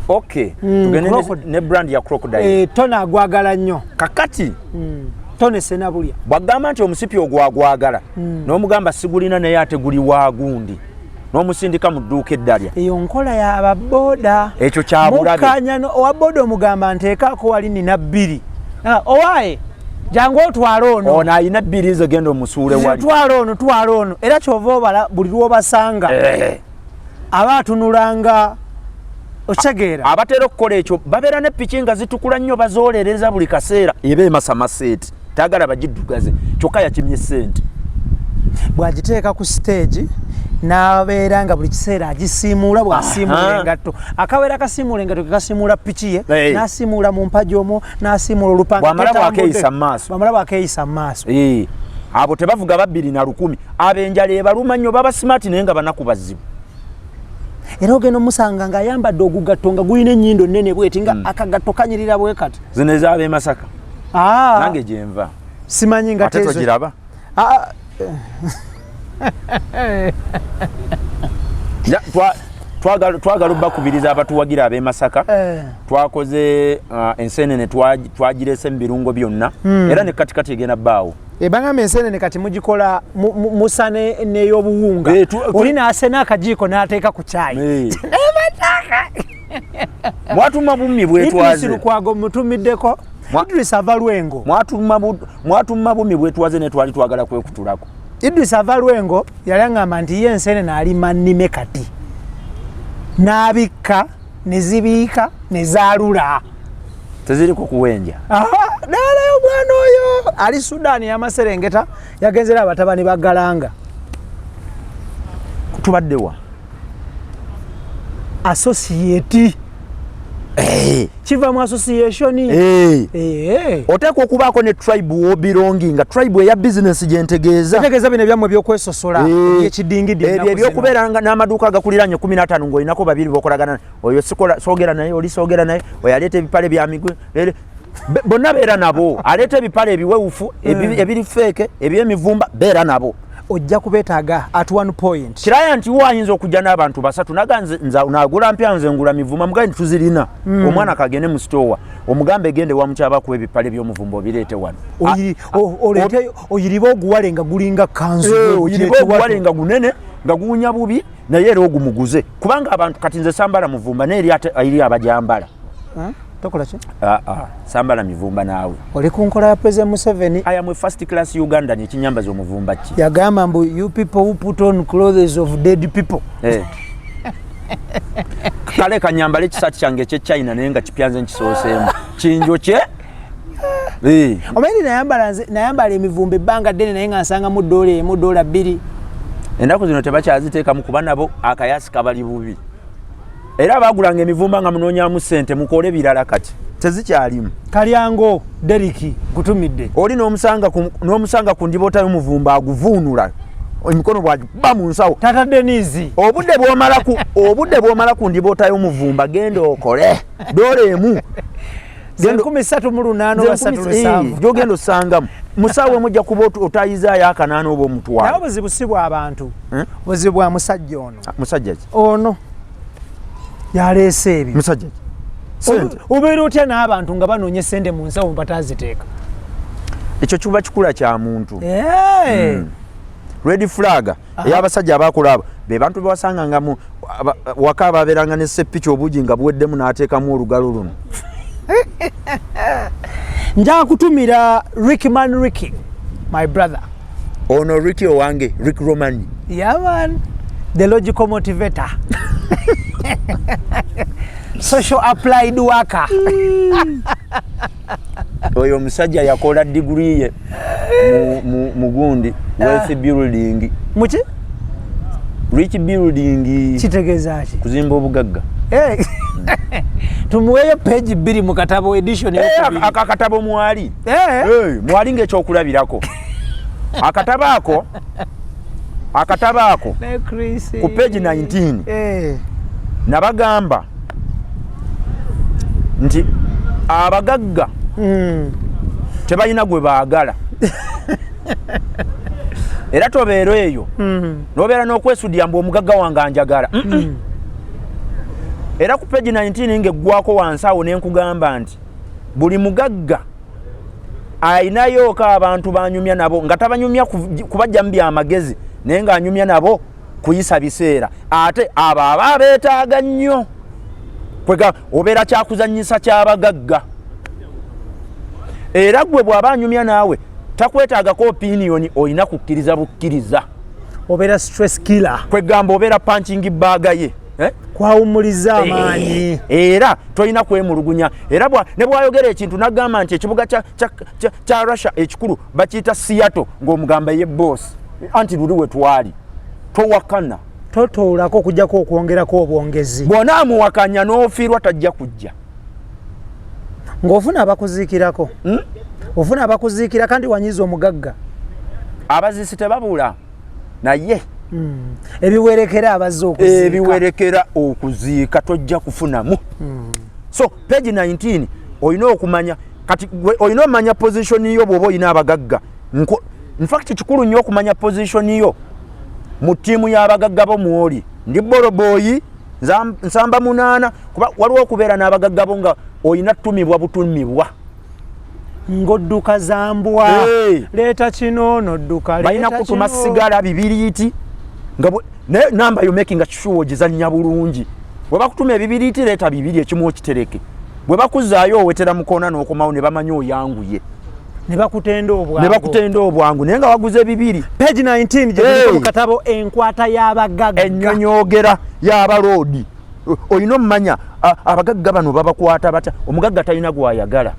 Ok, tugende ne brand ya crocodile. Eh, tona agwagala nnyo. Kakati Tone Senabulya. Bwagamba nti omusipi ogwo agwagala, n'omugamba sigulina, naye ate guli waagundi, n'omusindika mu dduuka eddalya. Eyo nkola y'ababooda. Ekyo kyabulabe. Mukkanya owa booda, omugamba nteekaako wali nina bbiri. Ah, owaaye, jangu otwale ono. Ono alina bbiri, nze genda omusuule wali. Twala ono, twala ono. Era kyova obala buli lwobasanga aba atunulanga, okitegeera? Abatera okukola ekyo babeera ne piki nga zitukula nnyo, bazoolereza buli kaseera, eba emasamaseeti, tagala bagiddugaze, kyokka yakimye ssente. Bw'agiteeka ku stage n'abeera nga buli kiseera agisiimuula, bw'asiimuula engatto, akabeera kasiimuula engatto kekasiimuula piki ye. N'asiimuula mu mpagi omwo, n'asiimuula olupanga. Bw'amala Tetambudde. bw'akeeyisa mu maaso. Bw'amala bw'akeeyisa mu maaso. Eh, abo tebavuga babbiri na lukumi. Ab'enjala ebaluma nnyo, baba smart naye nga banaku bazibu. Era ogenda omusanga ng'ayambadde ogugatto nga gulina ennyindo nnene bweti, nga akagatto kanyirira bwe kati. Zino ez'ab'e Masaka. Ah, nange gyenva. Simanyi nga ate togiraba. Ah, Twagala obbakubiriza abatuwagira ab'e Masaka. Twakoze ensenene, twagirese mu birungo byonna, era ne katikati egenda bbaawo. Ebangamba ensenene kati mugikola musa n'eyobuwunga. Eh, Oli n'asena akajiiko n'ateeka ku kyayi. Mwatuma bummi Idris bwetwaze. Lukwago mutumiddeko. Idris ava Lwengo. Mwatuma bummi bwetwaze ne twali twagala kwekutulako. Idris ava Lwengo yali aŋŋamba nti ye ensenene alima nnime kati n'abikka ne zibiika ne zaalula. Teziriko kuwenja. Naalayo omwana oyo ali Sudaani y'amaserengeta, yagenzera abatabani ba Galanga. Tubaddewa? Associate. Kiva mu association. Oteekwa okubaako ne tribe w'obelonginga, tribe eya bizinesi gye ntegeeza. Tegeeza bino ebyammwe ebyokwesosola, ebyekidingidi ebyo ennaku zino. Ebyokubeera nga n'amaduuka agakuliranye 15 ng'olinako babiri bokolagana, oyo sikola soogera naye, oli soogera naye, oyo aleeta ebipale bya migwe, bonna beera nabo, aleeta ebipale ebiwewufu, ebiri fake, ebyemivumba, beera nabo. Ojja kubeetaaga at one point. Kiraya nti wo ayinza okujja n'abantu basatu naga nze nagula mpya, nze ngula mivumba, mugambe nti tuzirina. Omwana kagende mu sitowa, omugambe gende wamukyaba ebipale by'omuvumba obireete wano. Oleete oyiribe oguwale nga gulinga kanzu. Oyiribe oguwale nga gunene nga guwunya bubi, naye era ogumuguze, kubanga abantu kati nze sambala muvumba, naye eri ate eri abajambala. Tokola ki? Ah, ah, sambala mivumba naawe. Oli ku nkola ya President Museveni. I am a first class Ugandan. Ekinyambaza omuvumba ki? Yagamba mbu you people who put on clothes of dead people. Kale kanyambale ekisaati kyange ekyechina naye nga kipyanze nkisooseemu kinjo kye. Omanyi nayambala emivumba ebbanga ddene, naye nga nsangamu $1, $2. Ennaku zino tebakyaziteekamu kuba nabo akayasi kabali bubi, era bagulanga emivumba nga munoonyamu ssente mukole birala, kati tezikyalimu. Kalyango Deriki nkutumidde. Oli n'omusanga ku ndiboota y'omuvumba aguvuunula emikono bwagikuba mu nsawo. Tata Denise. Obudde bw'omala ku ndiboota y'omuvumba, genda okole $1. 38 370. Gyogenda osangamu musaawa emu ojja kuba otayizaayo akanaana oba Naye omutwalo. obuzibu si bwa bantu. Hmm? Buzibu bwa musajja ono. Musajja ki? Ono yaleese ebyo. Musajja ki? Sente. Obeera otya n'abantu nga banoonya sente mu nsawo bataziteeka? Ekyo kiba kikula kya muntu. Red flag ey'abasajja abakola abo be bantu bewasanga nga mu waka ababeeranga ne seppiki, obugi nga buweddemu n'ateekamu olugalo luno. Nja kutumira Rickman, Ricky my brother. Ono Ricky owange, Rick Roman. Yeah man, the logical motivator, social applied worker. Oyo omusajja yakola diguri ye mu gundi wealth building. Muki? Rich building. Kitegeeza ki? Kuzimba obugagga. Eh. Tumuweeyo page 2 mu katabo edition eyokubiri. Akatabo mwali. Mwali ng'ekyokulabirako akatabo ako, akatabo ako Naye Chris. Ku page 19 nabagamba nti abagagga tebalina gwe baagala, era tobeera eyo nobeera n'okwesudya mbu omugagga wange anjagala. Era ku page 19 ng'eggwako wansi awo nenkugamba nti buli mugagga ayinayooko abantu banyumya nabo nga tabanyumya kubajjamu byamagezi, naye ng'anyumya nabo kuyisa biseera, ate abo aba abeetaaga nnyo. Kwega obeera kyakuzanyisa kyabagagga, era gwe bw'aba anyumya naawe takwetaagako opinion, olina kukkiriza bukkiriza. Obeera stress killer. Kwegamba obeera punching bag ye, eh? Kwawumuliza amaanyi. Era tolina kwemulugunya, era ne bwayogera ekintu nagamba nti ekibuga kya Russia ekikulu bakiyita Seattle, ng'omugamba ye boss, anti luli we twali towakana. Totoolako okujjako okwongerako obwongezi. Bw'onaamuwakanya n'ofiirwa, tajja kujja. Ng'ofuna abakuziikirako. Ofuna abakuziikira kandi wanyiza omugagga. Abaziisi tebabula, naye Ebiwerekera abazze okuziika. Ebiwerekera okuziika tojja kufunamu. So page 19 olina okumanya kati gwe olina omanya position yo bw'oba olina abagagga. Infact kikulu nnyo okumanya position yo mu ttiimu y'abagagga bo mwoli. Ndi ball boy, nsamba munaana, kuba waliwo okubeera n'abagagga bo nga olina tumibwa butumibwa. Ng'odduka zambwa. Leeta kino n'odduka. Balina kutuma sigala bibiriiti nga naye namba yo making sure ogizannya bulungi. Bwe bakutuma ebibiriiti, leeta bibiri, ekimu okitereke. Bwe bakuzaayo owetera mukoona n'okomawo ne bamanya oyanguye. Ne bakutenda obwangu. Ne bakutenda obwangu, naye nga waguze bibiri. Page 19 gye mu katabo Enkwata y'Abagagga. Ennyonyoogera y'abaloodi. Olina omumanya abagagga bano babakwata batya. Omugagga talina gwayagala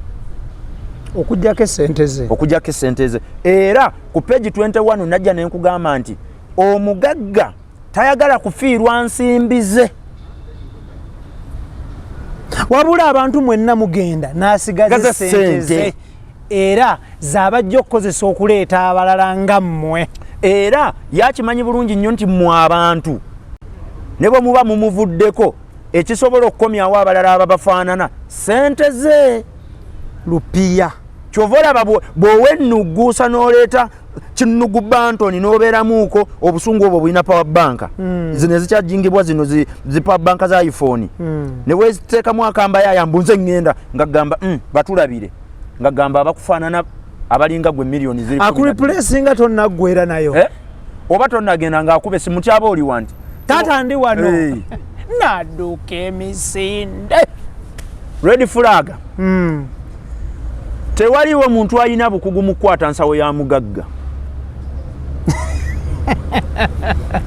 okugjako esente ze. Okugjako esente ze. Era ku page 21 najja nenkugamba nti omugagga tayagala kufiirwa nsimbi ze. Wabula abantu mwenna mugenda n'asigaza esente ze, era zabajja okukozesa okuleeta abalala nga mmwe. Era yakimanyi bulungi nnyo nti mmwe abantu ne bwe muba mumuvuddeko, ekisobola okukomyawo abalala ababafaanana sente ze. Lupiya. Kyova olaba bw'owa ennuguusa n'oleeta kinugu bantoni n'obeeramuuko obusungu obwo bulina power bank. Zino ezikyajingibwa zino zi power bank za iPhone. Ne weziteekamu akamba yaya mbu nze ŋŋenda, nga gamba batulabire, nga gamba abakufaanana abalinga gwe miliyoni ziri 12. Akureplacinga tonnaggwera nayo. Eh? Oba tonnagenda ng'akuba esimu, kyaba oliwa nti taata ndi wano. Hey. Nadduka emisinde. Red flag. Tewaliwo muntu alina bukugu mu kukwata nsawo ya mugagga.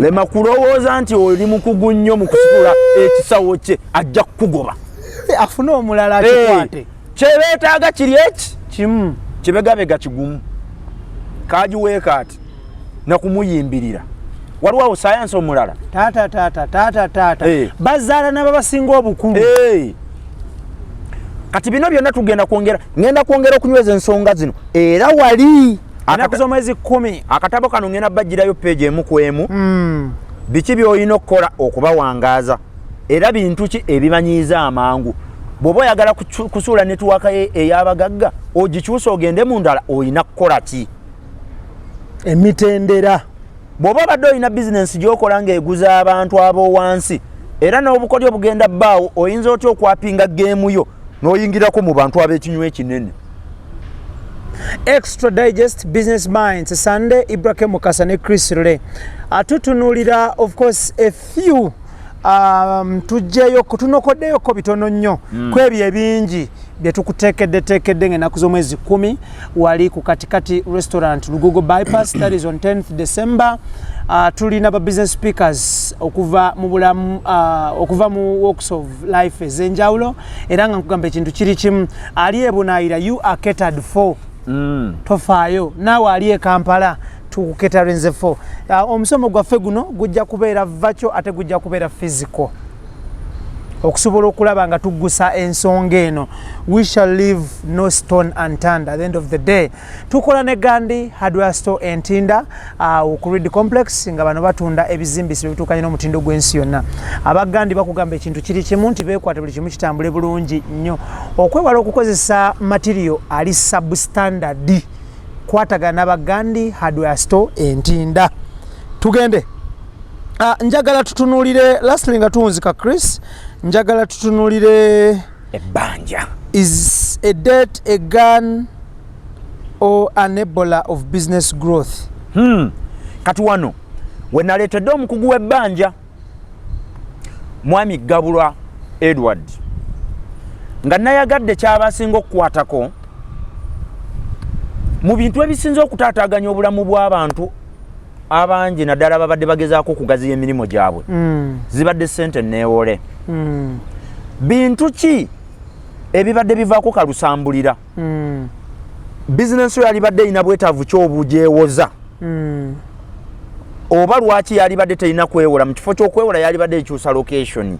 Lema kulowooza nti oli mukugu nnyo mu kusitula ekisawo kye, ajja kukugoba. Afune omulala akikwate. Kyebeetaaga kiri eki kimu. Kibegabega kigumu kagiweeka ati nakumuyimbirira. Waliwo awo sayansi omulala. Taata, taata, taata, taata. Bazaala n'ababasinga obukulu. Kati bino byonna tugenda kwongera, ngenda kwongera okunyweza ensonga zino. Era wali ennaku z'omwezi 10 akatabo kano ngenda bajjirayo peegi emu ku emu. Biki by'olina okukola okubawangaaza, era bintu ki ebimanyiiza amangu? Bw'oba oyagala kusuula network ye ey'abagagga ogikyusa ogende mu ndala, olina kukola ki? Emitendera. Bw'oba obadde olina bizinensi gy'okola ng'eguza abantu ab'owansi, era n'obukodyo bugenda bbaawo, oyinza otya okwapinga game yo n'oyingirako mu bantu ab'ekinywa ekinene? Extra Digest Business Minds, Sunday Ibrahim Mukasa ne Chris Lule atutunuulira, of course a few tujjeyo tunokoddeyoko bitono nnyo ku ebyo ebingi bye tukuteekeddeteekedde ng'ennaku z'omwezi 10 wali ku Katikati Restaurant, Lugogo Bypass, that is on 10th December. Tulina ba business speakers okuva mu bulamu, okuva mu walks of life ez'enjawulo. Era nga nkugamba ekintu kiri kimu, ali e Bunaayira, you are catered for. Tofaayo, naawe ali e Kampala tukucaterinze for. Omusomo gwaffe guno gujja kubeera virtual ate gujja kubeera physical, okusobola okulaba nga tuggusa ensonga eno. We shall leave no stone unturned. At the end of the day, tukola ne Gandhi Hardware Store Entinda, ku Reed Complex, nga bano batunda ebizimbisi bituukanye n'omutindo gw'ensi yonna. Abagandi bakugamba ekintu kiri kimu nti beekwate buli kimu kitambule bulungi nnyo, okwewala okukozesa material ali substandard. Kwatagana n'Abagandi Hardware Store Entinda. Tugende. Njagala tutunuulire lastly nga tuwunzika, Chris, njagala tutunuulire ebbanja. Is a debt a gun or an enabler of business growth? Kati wano we naleetedde omukugu w'ebbanja, Mwami Gabulwa Edward, nga nayagadde kyabasinga okukwatako mu bintu ebisinze okutaataaganya obulamu bw'abantu abangi, naddala babadde bagezaako okugaziya emirimu gyabwe. Zibadde sente neewole. Bintu ki ebibadde bivaako kalusambulira? Bizinensi yo yalibadde erina bwetaavu ki obugyewoza? Oba lwaki yalibadde terina kwewola? Mu kifo ky'okwewola yalibadde ekyusa location.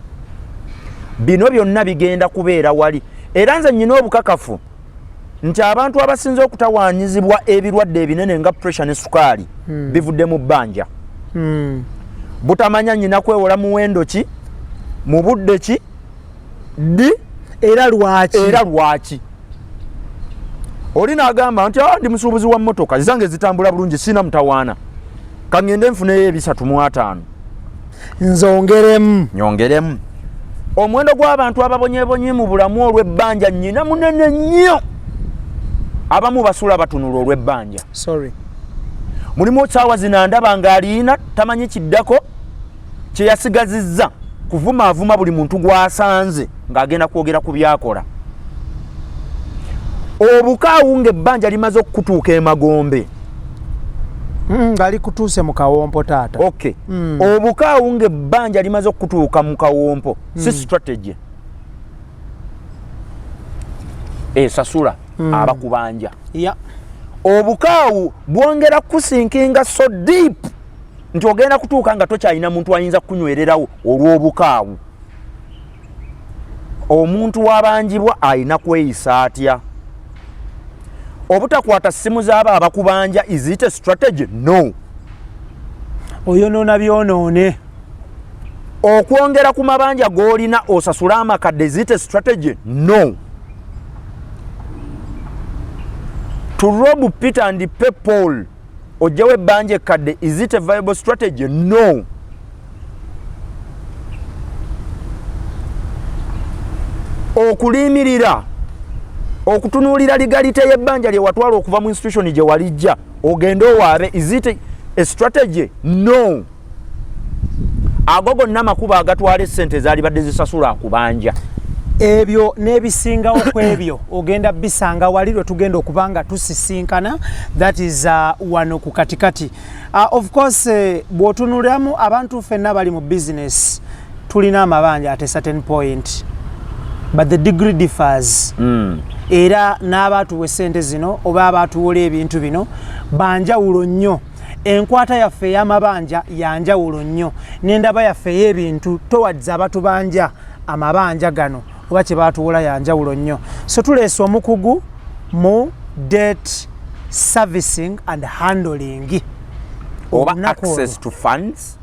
Bino byonna bigenda kubeera wali. Era nze nyina obukakafu nti abantu abasinze okutawaanyizibwa ebirwadde ebinene nga pressure ne sukaali bivudde mu bbanja. Butamanya nyina kwewola muwendo ki, mu budde ki, ddi, era lwaki. Era lwaki. Oli n'agamba nti, "Ah, ndi musuubuzi wa mmotoka zange zitambula bulungi, sina mutawaana, kaŋŋende nfuneyo 350 nzongeremu." Nyongeremu. Omuwendo gw'abantu ababonyebonye mu bulamu olw'ebbanja nnyina munene nnyo. Abamu basula batunula olw'ebbanja. Sorry. Mulimu saawa zino andaba ng'aliina tamanyi kiddako kye yasigazizza kuvumaavuma buli muntu gw'asanze ng'agenda kwogera ku byakola. Obukaawu ng'ebbanja limaze okukutuuka emagombe. Nga likutuuse mu kawompo taata. Okay. Obukaawu ng'ebbanja limaze okukutuuka mu kawompo si strategy esasula abakubanja. Obukaawu bwongera kusinkinga so deep nti ogenda kutuuka nga tokyalina muntu ayinza kukunywererawo olw'obukaawu. Omuntu wabanjibwa alina kweyisa atya? Obutakwata ssimu z'abo abakubanja, is it a strategy? No. Oyonoona byonoone. Okwongera ku mabanja g'olina osasule amakadde, is it a strategy? No. To rob Peter and pay Paul, ojjawo ebbanja ekkadde, is it a viable strategy? No. Okulimirira, okutunuulira legality y'ebbanja lye watwala okuva mu institution gye walijja ogende owaabe, is it a strategy? No. Ago gonna makubo agatwala essente ezaalibadde zisasula akubanja. Ebyo n'ebisingawo ku ebyo ogenda bisanga wali lwe tugenda okuba nga tusisinkana, that is wano ku katikati. Of course, bw'otunuliramu abantu ffenna bali mu business tulina amabanja at a certain point, but the degree differs. Era n'abaatuwa essente zino oba abaatuwola ebintu bino banjawulo nnyo. Enkwata yaffe ey'amabanja yanjawulo nnyo n'endaba yaffe ey'ebintu towards abatubanja amabanja gano oba kye baatuwola yanjawulo nnyo. So tuleese omukugu mu debt servicing and handling oba access to funds.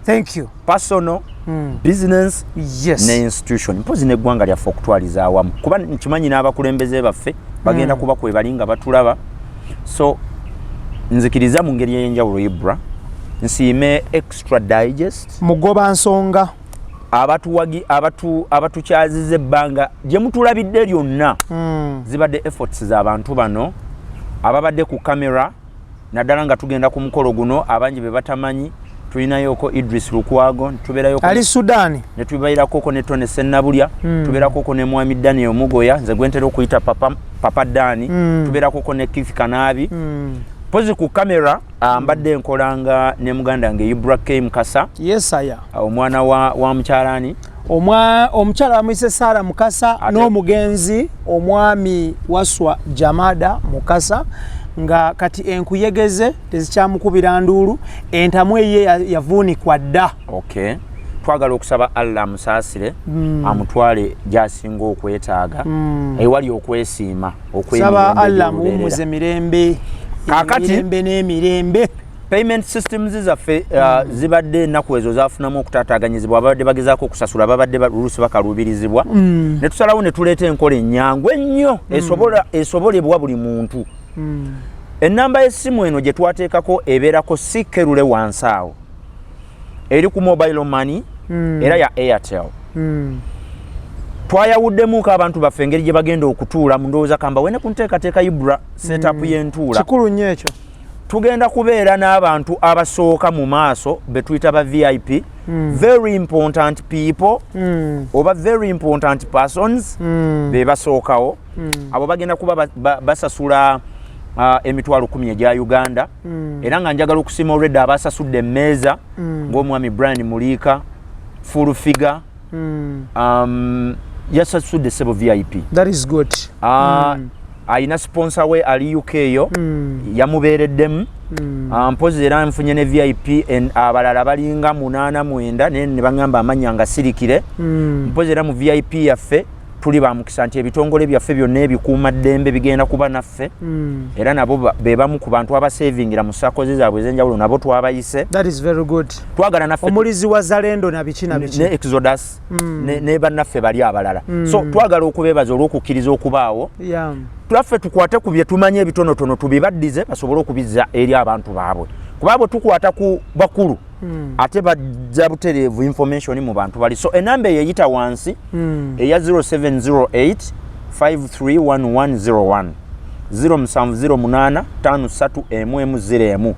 Thank you. Personal, business ne institution, mpozi n'eggwanga lyaffe okutwaliza awamu, kuba nkimanyi n'abakulembeze baffe bagenda kuba kwe bali nga batulaba. So nzikiriza mu ngeri ey'enjawulo, Ibra, nsiime Extra Digest, Mugoba nsonga, abatuwagi, abatukyaziza ebbanga gye mutulabidde lyonna. Zibadde efforts z'abantu bano ababadde ku kamera, naddala nga tugenda ku mukolo guno. Abangi be batamanyi, tulinayoko Idris Lukwago, tubeerayo ali Sudaani, ne tubeerakoko ne Tone Sennabulya, tubeerakoko ne Mwami Daniel Mugoya, nze gwentera okuyita Papa, Papa Dani, tubeerakoko ne Keith Kanaabi. Pozi ku kamera mbadde nkolanga ne muganda wange Ibra K Mukasa. Yes, aya. Omwana wa mukyalani. Omukyala bamuyise Sara Mukasa n'omugenzi omwami Waswa Jamada Mukasa, nga kati enkuyegeze tezikyamukubira nduulu, entamu eye yavuunikwa dda. Okay, twagala okusaba Allah amusaasire, amutwale gy'asinga okwetaaga, ewali okwesiima. Saba Allah amuwummuze mirembe. Kaakati mirembe n'emirembe. Payment systems zaffe zibadde ennaku ezo zafunamu okutaataaganyizibwa. Ababadde bagezaako okusasula babadde oluusi bakaluubirizibwa, ne tusalawo ne tuleeta enkola ennyangu ennyo esobolebwa buli muntu. Ennamba y'essimu eno gye twateekako ebeerako si kerule wansi awo, eri ku mobile money era ya Airtel. Twayawuddemuko abantu baffe engeri gye bagenda okutuula mu ndowooza. Kamba wene ku nteekateeka, Ibra, setup y'entuula. Kikulu nnyo ekyo. Tugenda kubeera n'abantu abasooka mu maaso be tuyita ba VIP, very important people oba very important persons, be basookawo. Abo bagenda kuba basasula 10,000 egya Uganda. Era nga njagala okusiima olwedde abasasudde emmeeza, ng'omwami Brian Muliika, full figure, yasasudde sebo VIP. That is good. Ayina sponsor we ali UK eyo, yamubeereddemu. Mpozi era nfunye ne VIP abalala balinga munaana mwenda, naye ne baŋŋamba amannya nga sirikire. Mpozi era mu VIP yaffe tuli bamukisa nti ebitongole byaffe byonna ebikuumaddembe bigenda kuba naffe, era nabo be bamu ku bantu abasevingira mu SACCOs zaabwe ez'enjawulo, nabo twabayise. That is very good. Twagala naffe omulizi wa Zalendo na biki na biki. Ne Exodus, ne bannaffe bali abalala. So twagala okubeebaza olw'okukkiriza okubaawo. Twaffe tukwate ku bye tumanyi ebitonotono tubibaddize basobole okubizza eri abantu baabwe, kuba bwe tukwata ku bakulu ate bajja butereevu information mu bantu bali. So enamba eyo eyita wansi, eya 0708 531101, 0708 53 1 01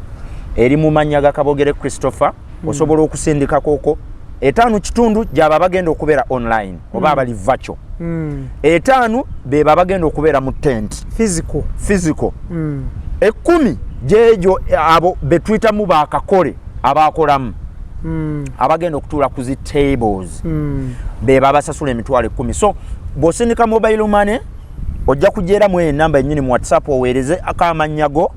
eri mu mannya ga Kabogere Christopher. Osobola okusindikako okwo 5.5 gyaba bagenda okubeera online oba abali virtual. 5 beba bagenda okubeera mu tent physical. Physical. 10 gyegyo abo betuyitamu bakakole abakolamu abagenda okutuula ku zi tables beba abasasula 100,000. So bw'osindika mobile money ojja kugyeramu enamba yennyini mu WhatsApp, oweereze akamannya go,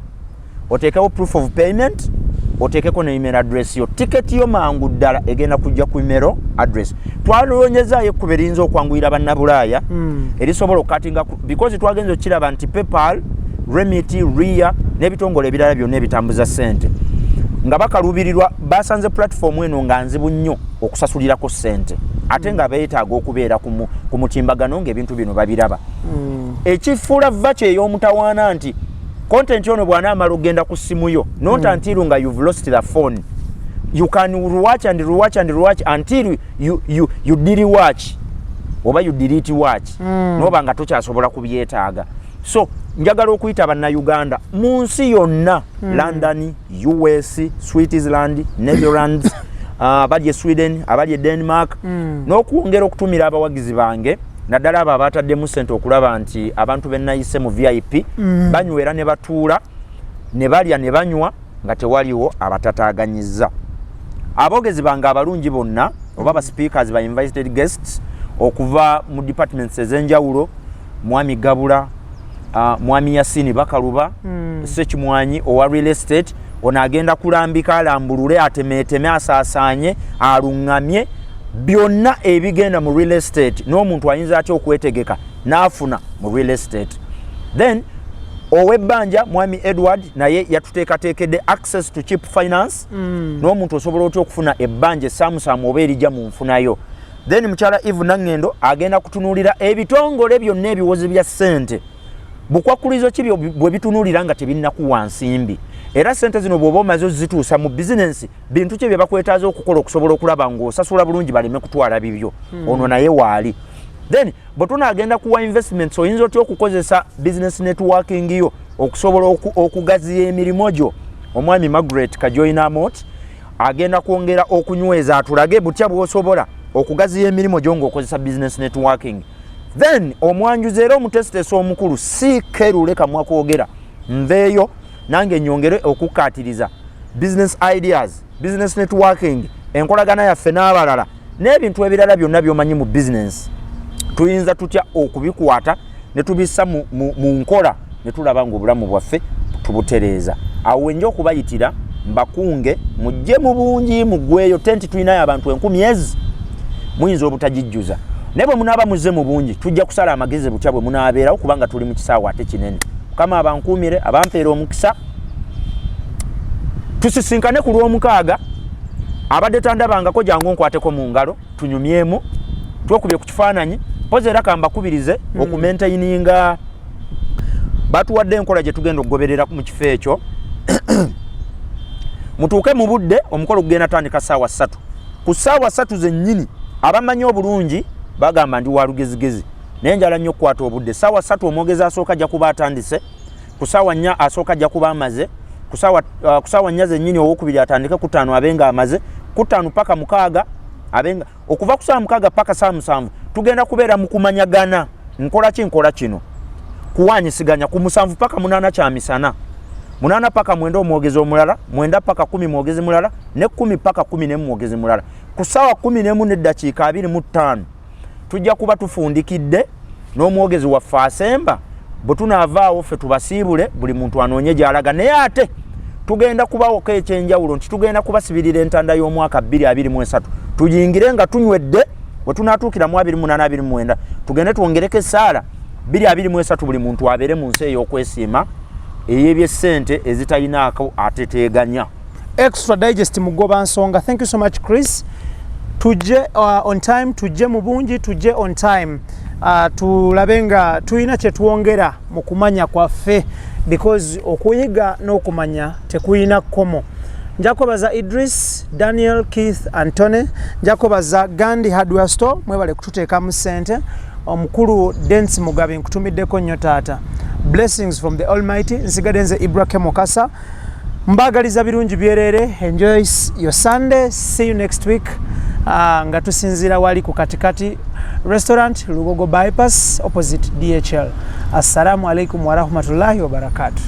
oteekewo proof of payment, oteekeko ne email address yo. Tiketi yo mangu ddala egenda kujja ku email address. Twalonyezaayo ekkubo eriyinza okwanguyira bannabulaaya erisobola okukatinga, because twagenza okukiraba nti PayPal, Remit, Ria n'ebitongole ebirala byonna ebitambuza ssente nga bakaluubirirwa, basanze platform eno nga nzibu nnyo okusasulirako ssente, ate nga beetaaga okubeera ku mutimbagano ng'ebintu bino babiraba. Ekifuula vaky ey'omutawaana nti content ono bw'anaamala okugenda ku ssimu yo, not until nga you've lost the phone, you can watch and rewatch and rewatch until you delete oba you delete watch noba nga tokyasobola kubyetaaga. So njagala okuyita Bannayuganda mu nsi yonna, London, US, Switzerland, Netherlands, abali e Sweden, abali e Denmark, n'okwongera okutumira abawagizi bange, naddala abo abataddemu sente okulaba nti abantu benayise mu VIP banywera ne batuula ne balya ne banywa nga tewaliwo abatataaganyiza. Aboogezi bange abalungi bonna oba ba speakers, ba invited guests okuva mu departments ez'enjawulo, Mwami Gabula, Mwami Yasini Bakaluba, Sekimwanyi owa real estate, ono agenda kulambika, alambulule, atemeeteme, asaasaanye, aluŋŋamye byonna ebigenda mu real estate n'omuntu ayinza atya okwetegeka n'afuna mu real estate. Then ow'ebbanja Mwami Edward naye yatuteekateekedde access to cheap finance, n'omuntu osobola otya okufuna ebbanja esaamusaamu oba erijja mu nfunayo. Then mukyala Eve Naŋŋendo agenda kutunuulira ebitongole byonna ebiwozi bya ssente, bukwakulizo ki bwe bitunuulira nga tebinnakuwa nsimbi, era ssente zino bw'oba omaze ozituusa mu bizinensi, bintu ki bye bakwetaaza okukola okusobola okulaba ng'osasula bulungi baleme kutwala bibyo. Ono naye waali. Then bwe tunaagenda kuwa investments, oyinza otya okukozesa business networking yo okusobola okugaziya emirimu gyo? Omwami Margaret Kajoinamot agenda kwongera okunyweza, atulage butya bw'osobola okugaziya emirimu gyo ng'okozesa business networking. Then omwanjuzi era omutesitesi omukulu si Kerule Kamwa kwogera, nveeyo nange nyongere okukkaatiriza business ideas, business networking, enkolagana yaffe n'abalala n'ebintu ebirala byonna by'omanyi mu business, tuyinza tutya okubikwata ne tubissa mu nkola ne tulaba ng'obulamu bwaffe tubutereeza. Awo wenja okubayitira mbakunge mujje mu bungi muggweyo. Tenti tulinayo abantu 1000 ezi muyinza obutagijjuza, naye bwe munaaba muzze mu bungi tujja kusala amagezi butya bwe munaabeerawo, kubanga tuli mu kisaawe ate kinene. Mukama abankuumire, abampeera omukisa. Tusisinkane ku Lwomukaaga. Abadde tandabangako, jangu nkwateko mu ngalo, tunyumyemu, twekubye ku kifaananyi poza. Era kambakubirize okumaintaininga, batuwadde enkola gye tugenda okugoberera mu kifo ekyo. Mutuuke mu budde, omukolo gugenda tandika ssaawa 3. Ku ssaawa 3 zennyini, abamanyi obulungi bagamba ndi wa lugezigezi, naye njala nnyo okukwata obudde. Ssaawa 3 omwogezi asooka ajja kuba atandise, ku ssaawa 4 asooka ajja kuba amaze, ku ssaawa 4 zennyini owokubiri atandike, ku 5 abe nga amaze, ku 5 paka 6 abenga, okuva ku ssaawa 6 paka ssaawa 7 tugenda kubeera mu kumanyagana, nkola ki, nkola kino, kuwanyisiganya. Ku 7 paka 8 kyamisana, 8 paka 9 omwogezi omulala, 9 paka 10 mwogezi mulala, ne 10 paka 11 mwogezi mulala. Ku ssaawa 11:25 tujja kuba tufundikidde n'omwogezi waffe asemba. Bwe tunaavaawo ffe tubasiibule, buli muntu anoonye gy'alaga. Naye ate tugenda kubawoko ekyenjawulo nti tugenda kubasibirira entanda y'omwaka 2023, tuyingire nga tunywedde. Bwe tunaatuukira mu 28 29, tugende twongereko essaala 2023, buli muntu abeere mu nsi ey'okwesiima ey'ebyessente ezitalinaako ateteeganya. Extra Digest Mugoba Nsonga, thank you so much, Chris. Tujje on time, tujje mu bungi, tujje on time, tulabe nga tulina kyetwongera mu kumanya kwaffe, because okuyiga n'okumanya tekuyina kkomo. Nja kwebaza Idris, Daniel, Keith, Antony. Nja kwebaza Gandhi Hardware Store, mwebale kututeekamu ssente. Omukulu Dens Mugabe, nkutumiddeko nnyo taata. Blessings from the Almighty. Nsigadde nze Ibrahim Mukasa, mbagaliza birungi byerere. Enjoy your Sunday. See you next week, nga tusinziira wali ku Katikati Restaurant, Lugogo Bypass, opposite DHL. Assalamu alaikum warahmatullahi wabarakatuh.